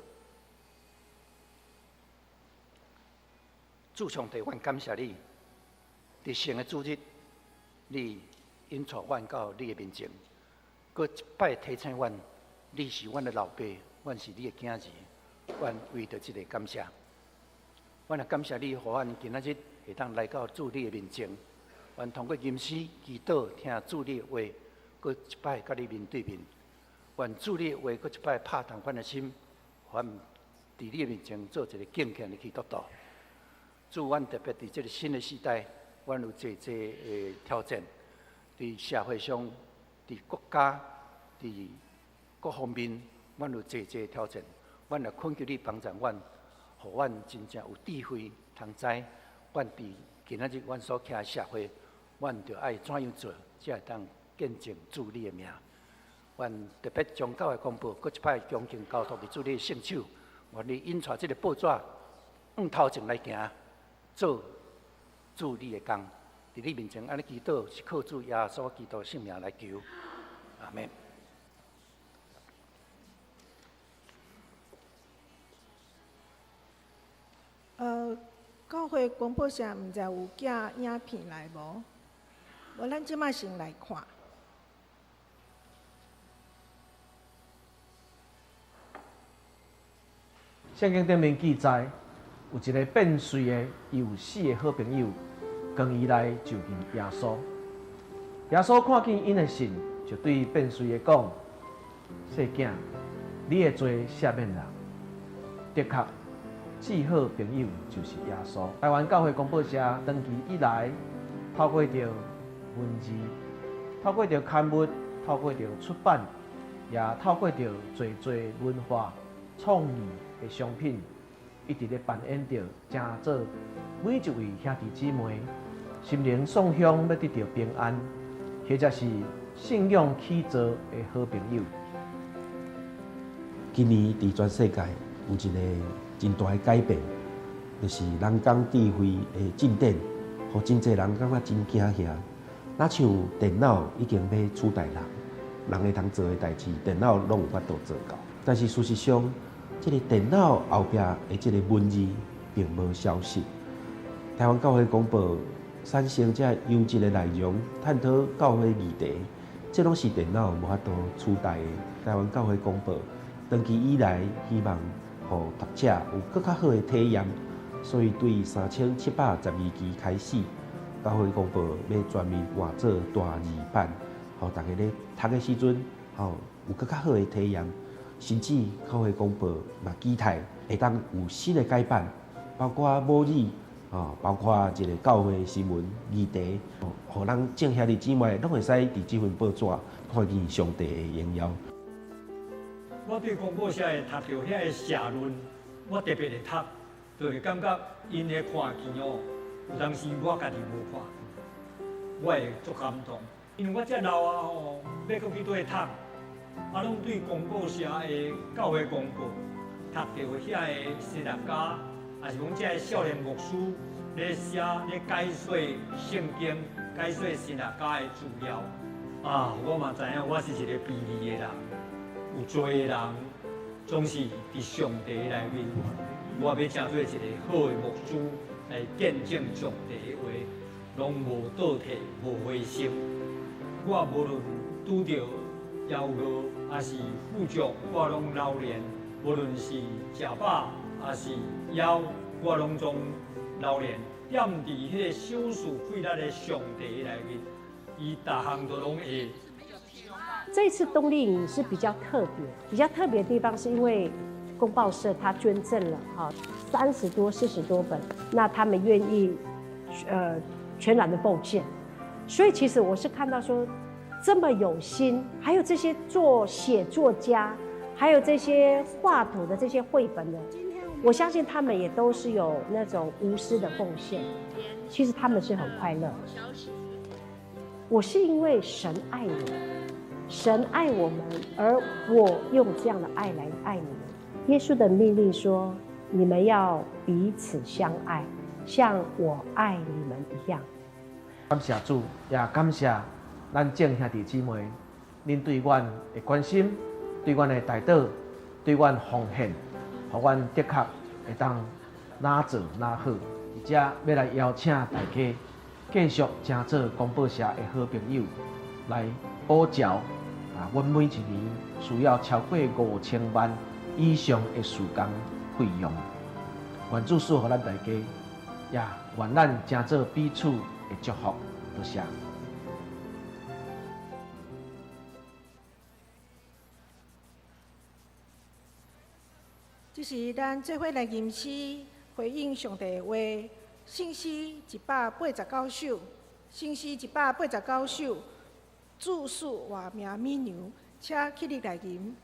主上帝，阮感謝你，佇聖的主日，你引帶阮到你的面前，閣一擺提醒阮，你是阮的老爸，阮是你的囝兒，阮為著這个感謝。阮也感謝你，予阮今仔日會當來到主你的面前，阮通過吟詩祈禱，聽主你的話，閣一擺佮你面對面。願主你的話閣一擺拍動阮的心，予阮佇你的面前做一个敬虔的基督徒。主，阮特別佇這个新的時代，阮有濟濟的挑戰，佇社會上、佇國家、佇各方面，阮有濟濟挑戰。阮也懇求你幫助阮，予阮真正有智慧，通知阮佇今仔日阮所徛的社會，阮著愛怎樣做，才會當見證主你的名。阮特別將教會公報，閣一擺恭敬交託佇主你的聖手，願你引帶這个報紙向頭前來行。做主你的工，佇你面前按呢祈禱，是靠主耶穌基督聖名來求，阿們。教會廣播社毋知有寄影片來無？無，咱這擺先來看。聖經頂面記載，有一个變瑞的，伊有四个好朋友，共伊來就近耶穌。耶穌看見𪜶的信，就對變瑞的講：細囝，你的罪赦免啦。的確，至好朋友就是耶穌。台灣教會公報社長期以來，透過著文字，透過著刊物，透過著出版，也透過著濟濟文化創意的商品，一直咧扮演著成做每一位兄弟姊妹心靈送向欲得著平安，或者是信仰起造的好朋友。今年佇全世界有一个真大的改變，就是人工智慧的進展，予真濟人感覺真驚嚇。若像電腦已經欲取代人，人會通做的代誌，電腦攏有法度做到。但是事實上，這个電腦後壁的這个文字並無消失。台灣教會公報產生這優質的內容，探討教會議題，這攏是電腦無法度取代的。台灣教會公報長期以來，希望予讀者有閣較好的體驗，所以對3712期開始，教會公報欲全面換做大字版，予大家咧讀的時陣，吼有閣較好的體驗。甚至教會公報嘛期待會當有新的改版，包括母語，吼，包括一個教會新聞議題，予咱眾兄弟姊妹攏會使佇這份報紙看見上帝的榮耀。我對公報社會讀著遐个社論，我特別會讀，就會感覺𪜶的看見哦，有當時我家己無看見，我會足感動，因為我遮老啊吼，欲閣去佗讀，啊，攏對公報社的教會公報讀著遐个神學家，抑是講這个少年牧師咧寫咧解說聖經、解說神學家的資料，啊，我嘛知影我是一個卑微的人。有罪的人總是佇上帝內面，我欲成做一個好的牧師來見證上帝的話，攏無倒退、無灰心。我無論拄著枵餓，抑是富足，我攏老練；無論是食飽，抑是枵，我攏總老練。踮佇彼个賞賜氣力的上帝內面，伊逐項都攏會。這次冬令營是比較特別，比較特別的地方是因為公報社他捐贈了哈30多、40多本，那他們願意全然的奉獻，所以其實我是看到說這麼有心，還有這些做寫作家，還有這些畫圖的這些繪本的，我相信他們也都是有那種無私的奉獻，其實他們是很快樂。我是因為神愛我。神愛我們，而我用這樣的愛來愛你們。耶穌的命令說：你們要彼此相愛，像我愛你們一樣。感謝主，也感謝咱眾兄弟姊妹，恁對阮的關心，對阮的代禱，對阮奉獻，予阮的確會當哪做哪好。而且欲來邀請大家繼續成做公報社的好朋友，來補繳。啊，阮每一年需要超過5000萬以上的事工費用。願主賜予咱大家，也願咱成做彼此的祝福。多謝。這是咱做伙來吟詩回應上帝的話，聖詩189首，聖詩189首。主賜活命美牛，請起立來吟。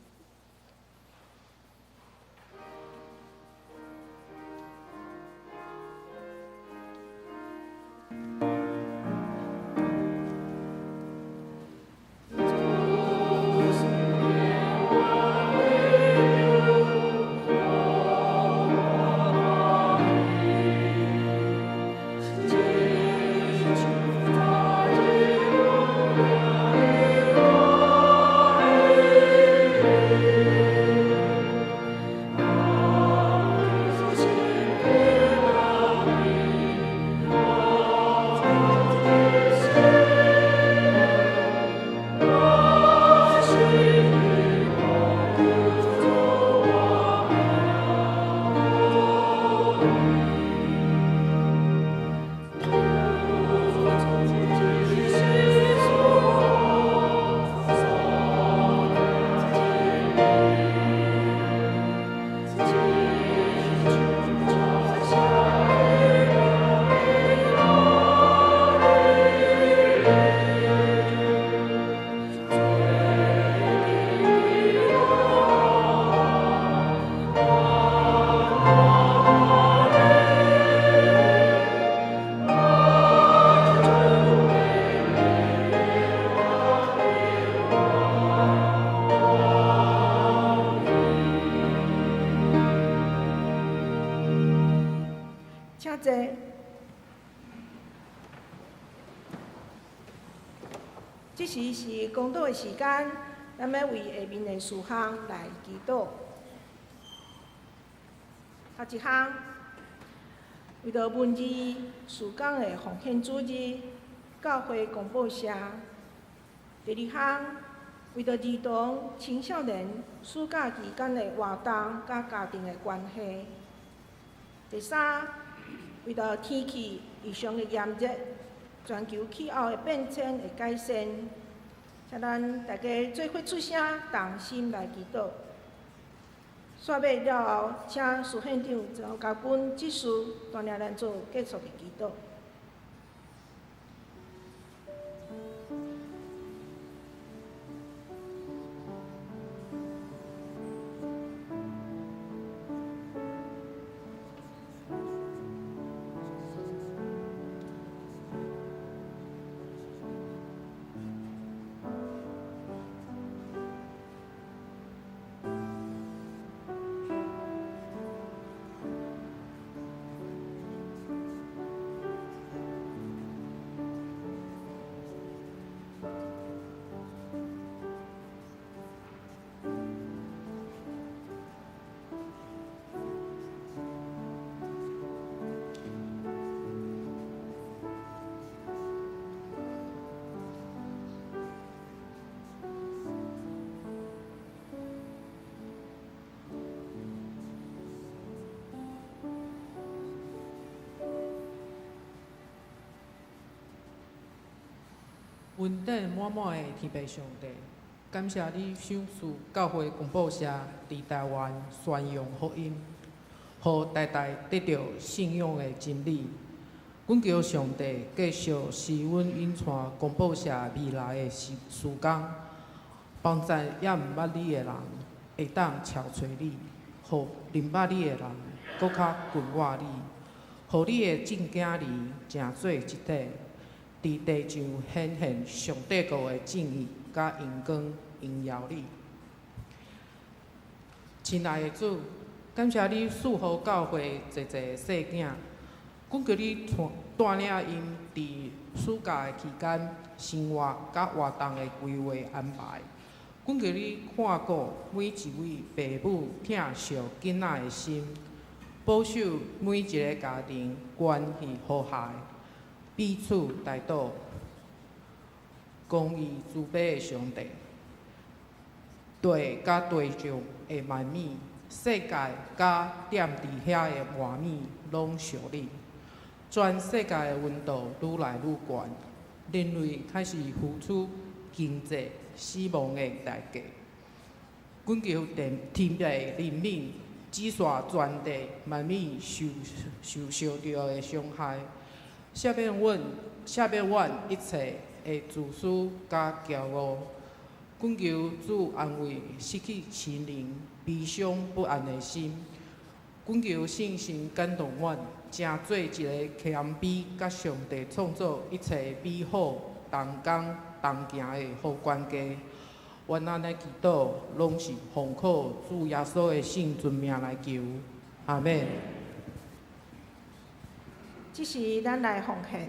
請坐。這時是公禱的時間，咱欲為下面的事項來祈禱。頭一項，為著文字事工的奉獻主日，教會公報社。第二項，為著兒童、青少年暑假期間的活動佮家庭的關係。第三，為著天氣異常的炎熱，全球氣候的變遷的改善，請咱大家做伙出聲，同心來祈禱。煞尾了後，請蘇縣長陳家軍執事帶領咱做結束的祈禱。恩典滿滿的天父上帝，感謝你賞賜教會公報社佇台灣宣揚福音，予代代得著信仰的真理。懇求上帝繼續賜阮引帶公報社未來的時工，幫助猶毋捌你的人會當撨揣你，予認捌你的人閣較近倚你，予你的正囝兒成做一體。佇地上顯現上帝國的正義佮榮光，榮耀你。親愛的主，感謝你賜予教會濟濟細囝，懇求你帶領𪜶佇暑假的期間生活佮活動的規劃安排。懇求你看顧每一位父母疼惜囡仔的心，保守每一个家庭關係和諧。彼此代禱，公義慈悲的上帝，地佮地上的萬物，世界佮踮佇遐的萬物，攏屬你。全世界的溫度愈來愈懸，人類開始付出經濟死亡的代價。懇求天父憐憫，止煞全地萬物受受著的傷害。赦免阮，赦免阮一切的自私佮驕傲。懇求主安慰失去親人、悲傷不安的心。懇求聖神感動阮，成做一個謙卑佮上帝創造一切美好同工同行的好管家。阮按呢祈禱，攏是奉靠主耶穌的聖尊名來求。阿們。這時，咱來奉獻。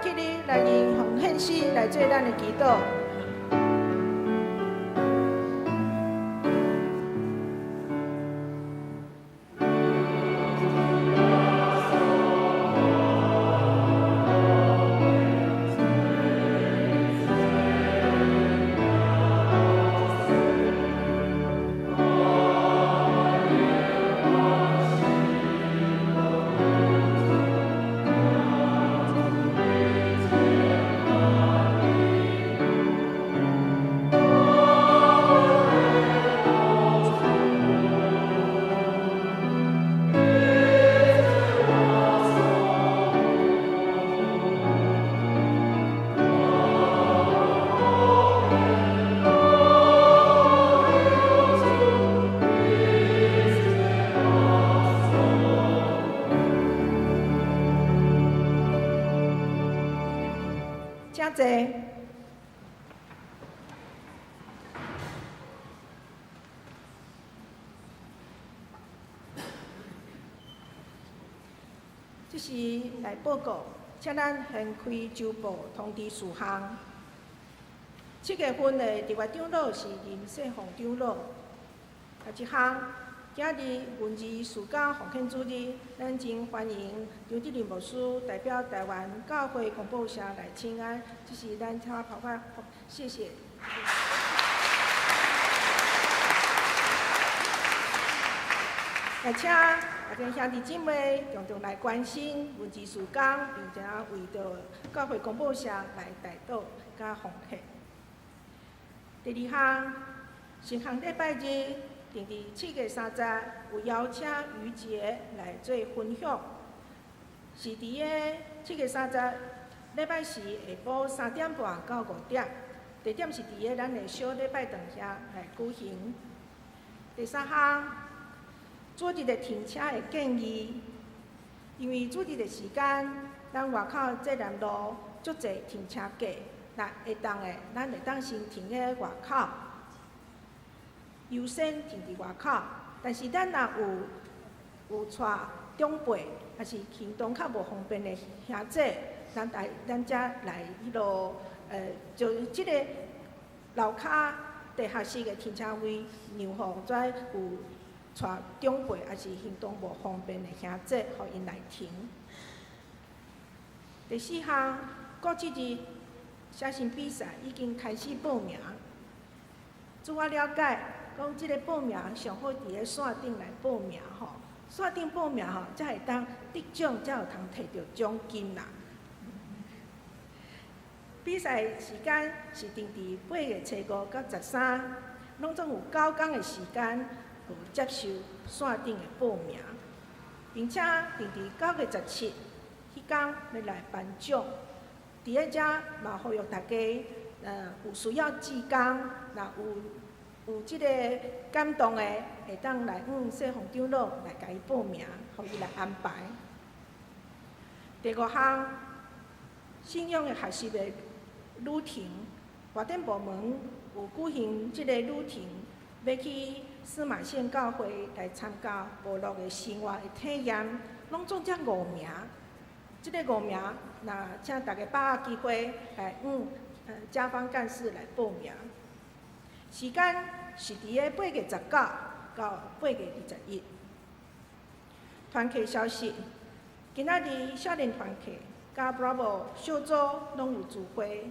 起立來用奉獻詩來做咱的祈禱。請坐。這是來報告，請咱先開週報通知事項。7月份的特別長老是林世鳳長老。啊，這項今日文字暑假奉獻主日，咱真歡迎張志林牧師代表台灣教會公報社來請安。這是咱請跑發，謝謝。來請大家兄弟姊妹共同來關心文字事工，並且為著教會公報社來代禱佮奉獻。第二項，上項禮拜日，定佇7月30，有邀請余杰來做分享，是佇个7月30禮拜四下晡3點半到5點，地點是佇個咱的小禮拜堂遐來舉行。第三項，主日的停車的建議，因為主日的時間，咱外口濟南路足濟停車格，若會當的，咱會當先停喺外口。優先停佇外口，但是咱若有帶長輩，抑是行動較無方便的兄姊，咱來咱才來彼落，就這个樓跤地下室的停車位，讓予遮有帶長輩，抑是行動無方便的兄姊，予𪜶來停。第四項，國際日寫信比賽已經開始報名。據我了解，講這个報名上好佇咧線頂來報名吼，線頂報名吼，才會當得獎，才有通摕著獎金啦。比賽時間是定佇8月初5到13，攏總有9工的時間有接受線頂的報名，並且定佇9月17彼工欲來頒獎。佇咧遮嘛呼籲大家，有需要志工，若有這個感動的，會當來向世宏長老來共伊報名，予伊來安排。第五項，信仰的學習的旅程，活動部門有舉行這個旅程，欲去司馬縣教會來參加部落的生活的體驗，攏總才5名。這个5名，若請大家把握機會來向家方幹事來報名。時間是佇个8月19到8月21。團契消息，今仔日少年團契佮 Bravo 小組攏有聚會。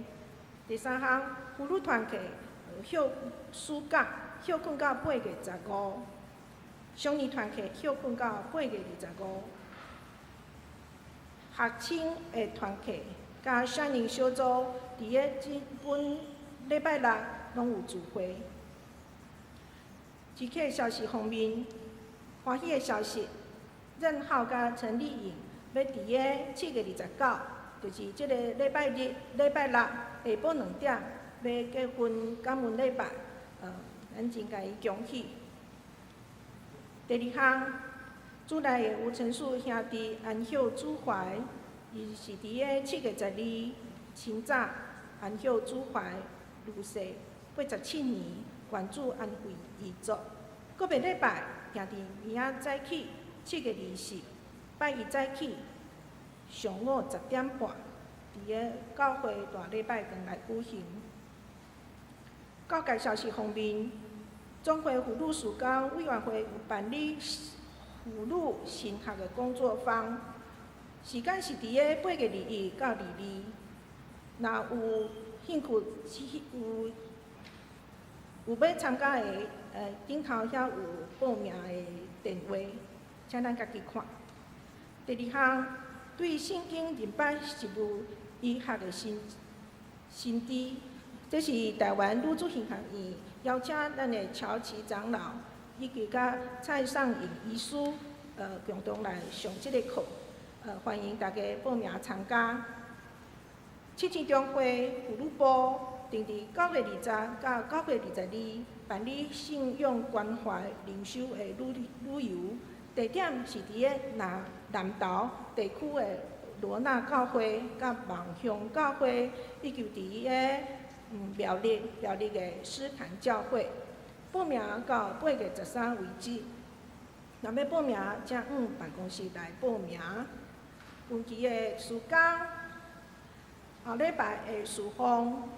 第三項，婦女團契休暑假休睏到8月15，少年團契休睏到8月25。學青的團契佮少年小組佇个這本禮拜六攏有聚會。即個消息方面，歡喜的消息，任浩佮陳麗穎欲佇个7月29，就是這个禮拜日、禮拜六下晡2點，欲結婚感恩禮拜，咱真共伊恭喜。第二項，主內的吳成樹兄弟安息主懷，伊是佇个7月12清早安息主懷離世，87年，願主安慰遺族。個別禮拜，兄弟明仔早起7月20，拜一早起上午10點半，佇个教會大禮拜堂來舉行。告解消息方面，總會婦女事工委員會有辦理婦女神學的工作坊，時間是佇个8月21到22。若有興趣有欲參加的，頂頭遐有報名的電話，請咱家己看。第二項，對聖經認捌實務醫學的新新知，這是臺灣女子神學院邀請咱的喬奇長老以及佮蔡尚穎醫師，共同來上這个課，歡迎大家報名參加。七星中會婦女部定佇9月20到9月22辦理信仰關懷靈修的旅遊，地點是佇个南投地區的羅納教會、佮望鄉教會，以及佇个苗栗的詩壇教會。報名到8月13為止。若欲報名，請往辦公室來報名。近期的事工，後禮拜的事奉，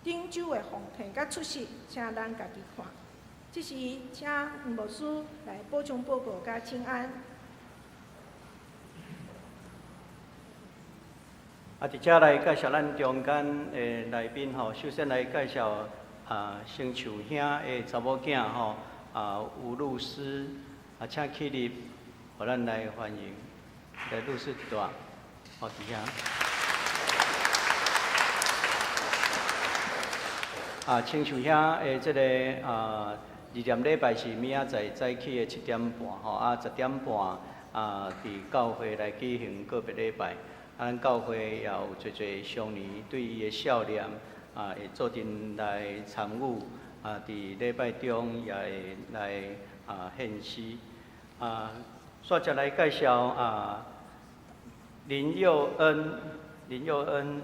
頂週的奉獻佮出席，請咱家己看。這時，請黃牧師來補充報告佮請安。佇遮來介紹咱中間的來賓吼，首先來介紹成樹兄的查某囝吼，吳律師，請起立，予咱來歡迎。來，律師佇佗？哦，佇遐。青樹兄的這个二點禮拜是明仔載早起的7點半吼，10點半佇教會來舉行告別禮拜。咱教會也有濟濟少年對伊的少年會做陣來參與，佇禮拜中也會來獻詩。煞接來介紹林佑恩，林佑恩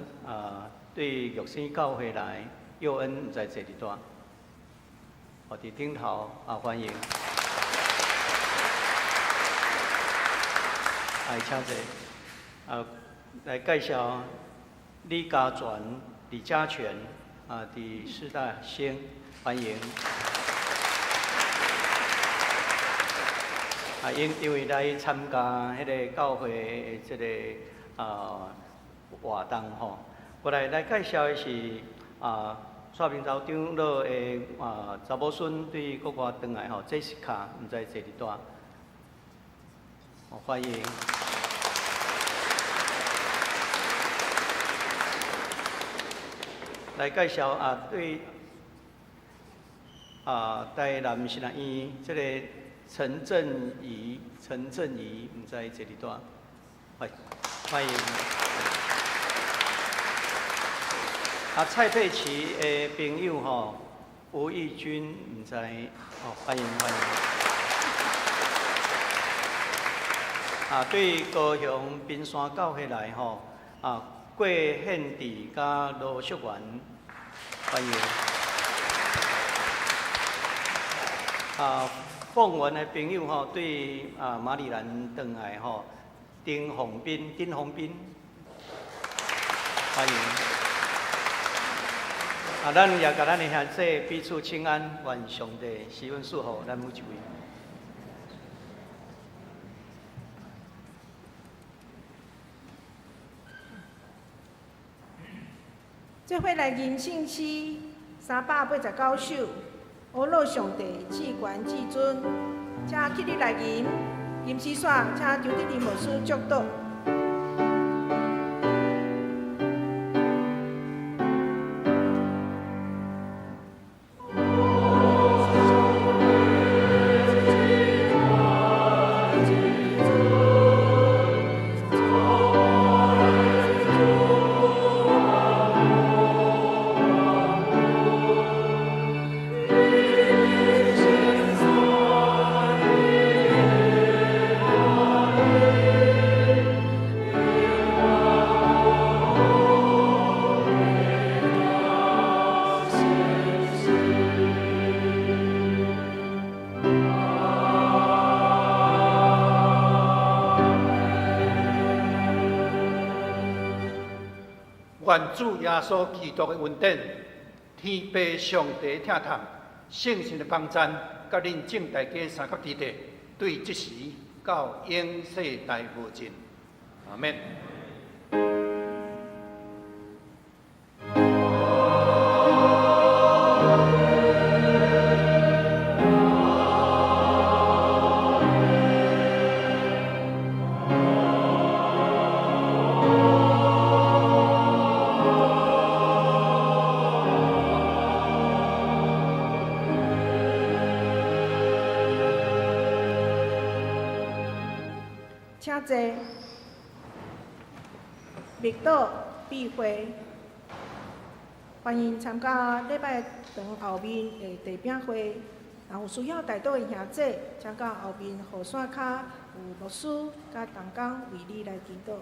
對玉生教會來，佑恩毋知坐佇佗？哦，佇頂頭歡迎。請坐。來介紹李家全、李家全佇師大先歡迎。因為來參加彼个教會的這个活動吼，過來介紹的是蔡明洲長老的查某孫對國外轉來吼，Jessica毋知坐佇佗？歡迎。來介紹對台南新南院這個陳振儀，陳振儀毋知坐佇佗？歡迎。蔡佩琪的朋友吼，吳義軍毋知，歡迎歡迎。對高雄冰山教會來吼，郭憲治佮羅淑媛，歡迎。鳳園的朋友吼，對馬里蘭轉來吼，丁宏斌，丁宏斌，歡迎。咱也共咱的兄弟彼此請安，願上帝施恩賜福咱每一位。做伙來吟聖詩389首，阿樂上帝至懸至尊，請起立來吟，吟詩煞，請張德林牧師祝禱。 Amen. 願主耶穌基督的恩典、天父上帝疼痛、聖神的幫贊，佮恁眾大家三甲弟弟，對這時到永世代無盡。阿們。請坐。默禱閉會，歡迎參加禮拜堂後面的茶餅會。若有需要代禱的兄姊，請到後面雨傘跤有牧師佮同工為你來祈禱。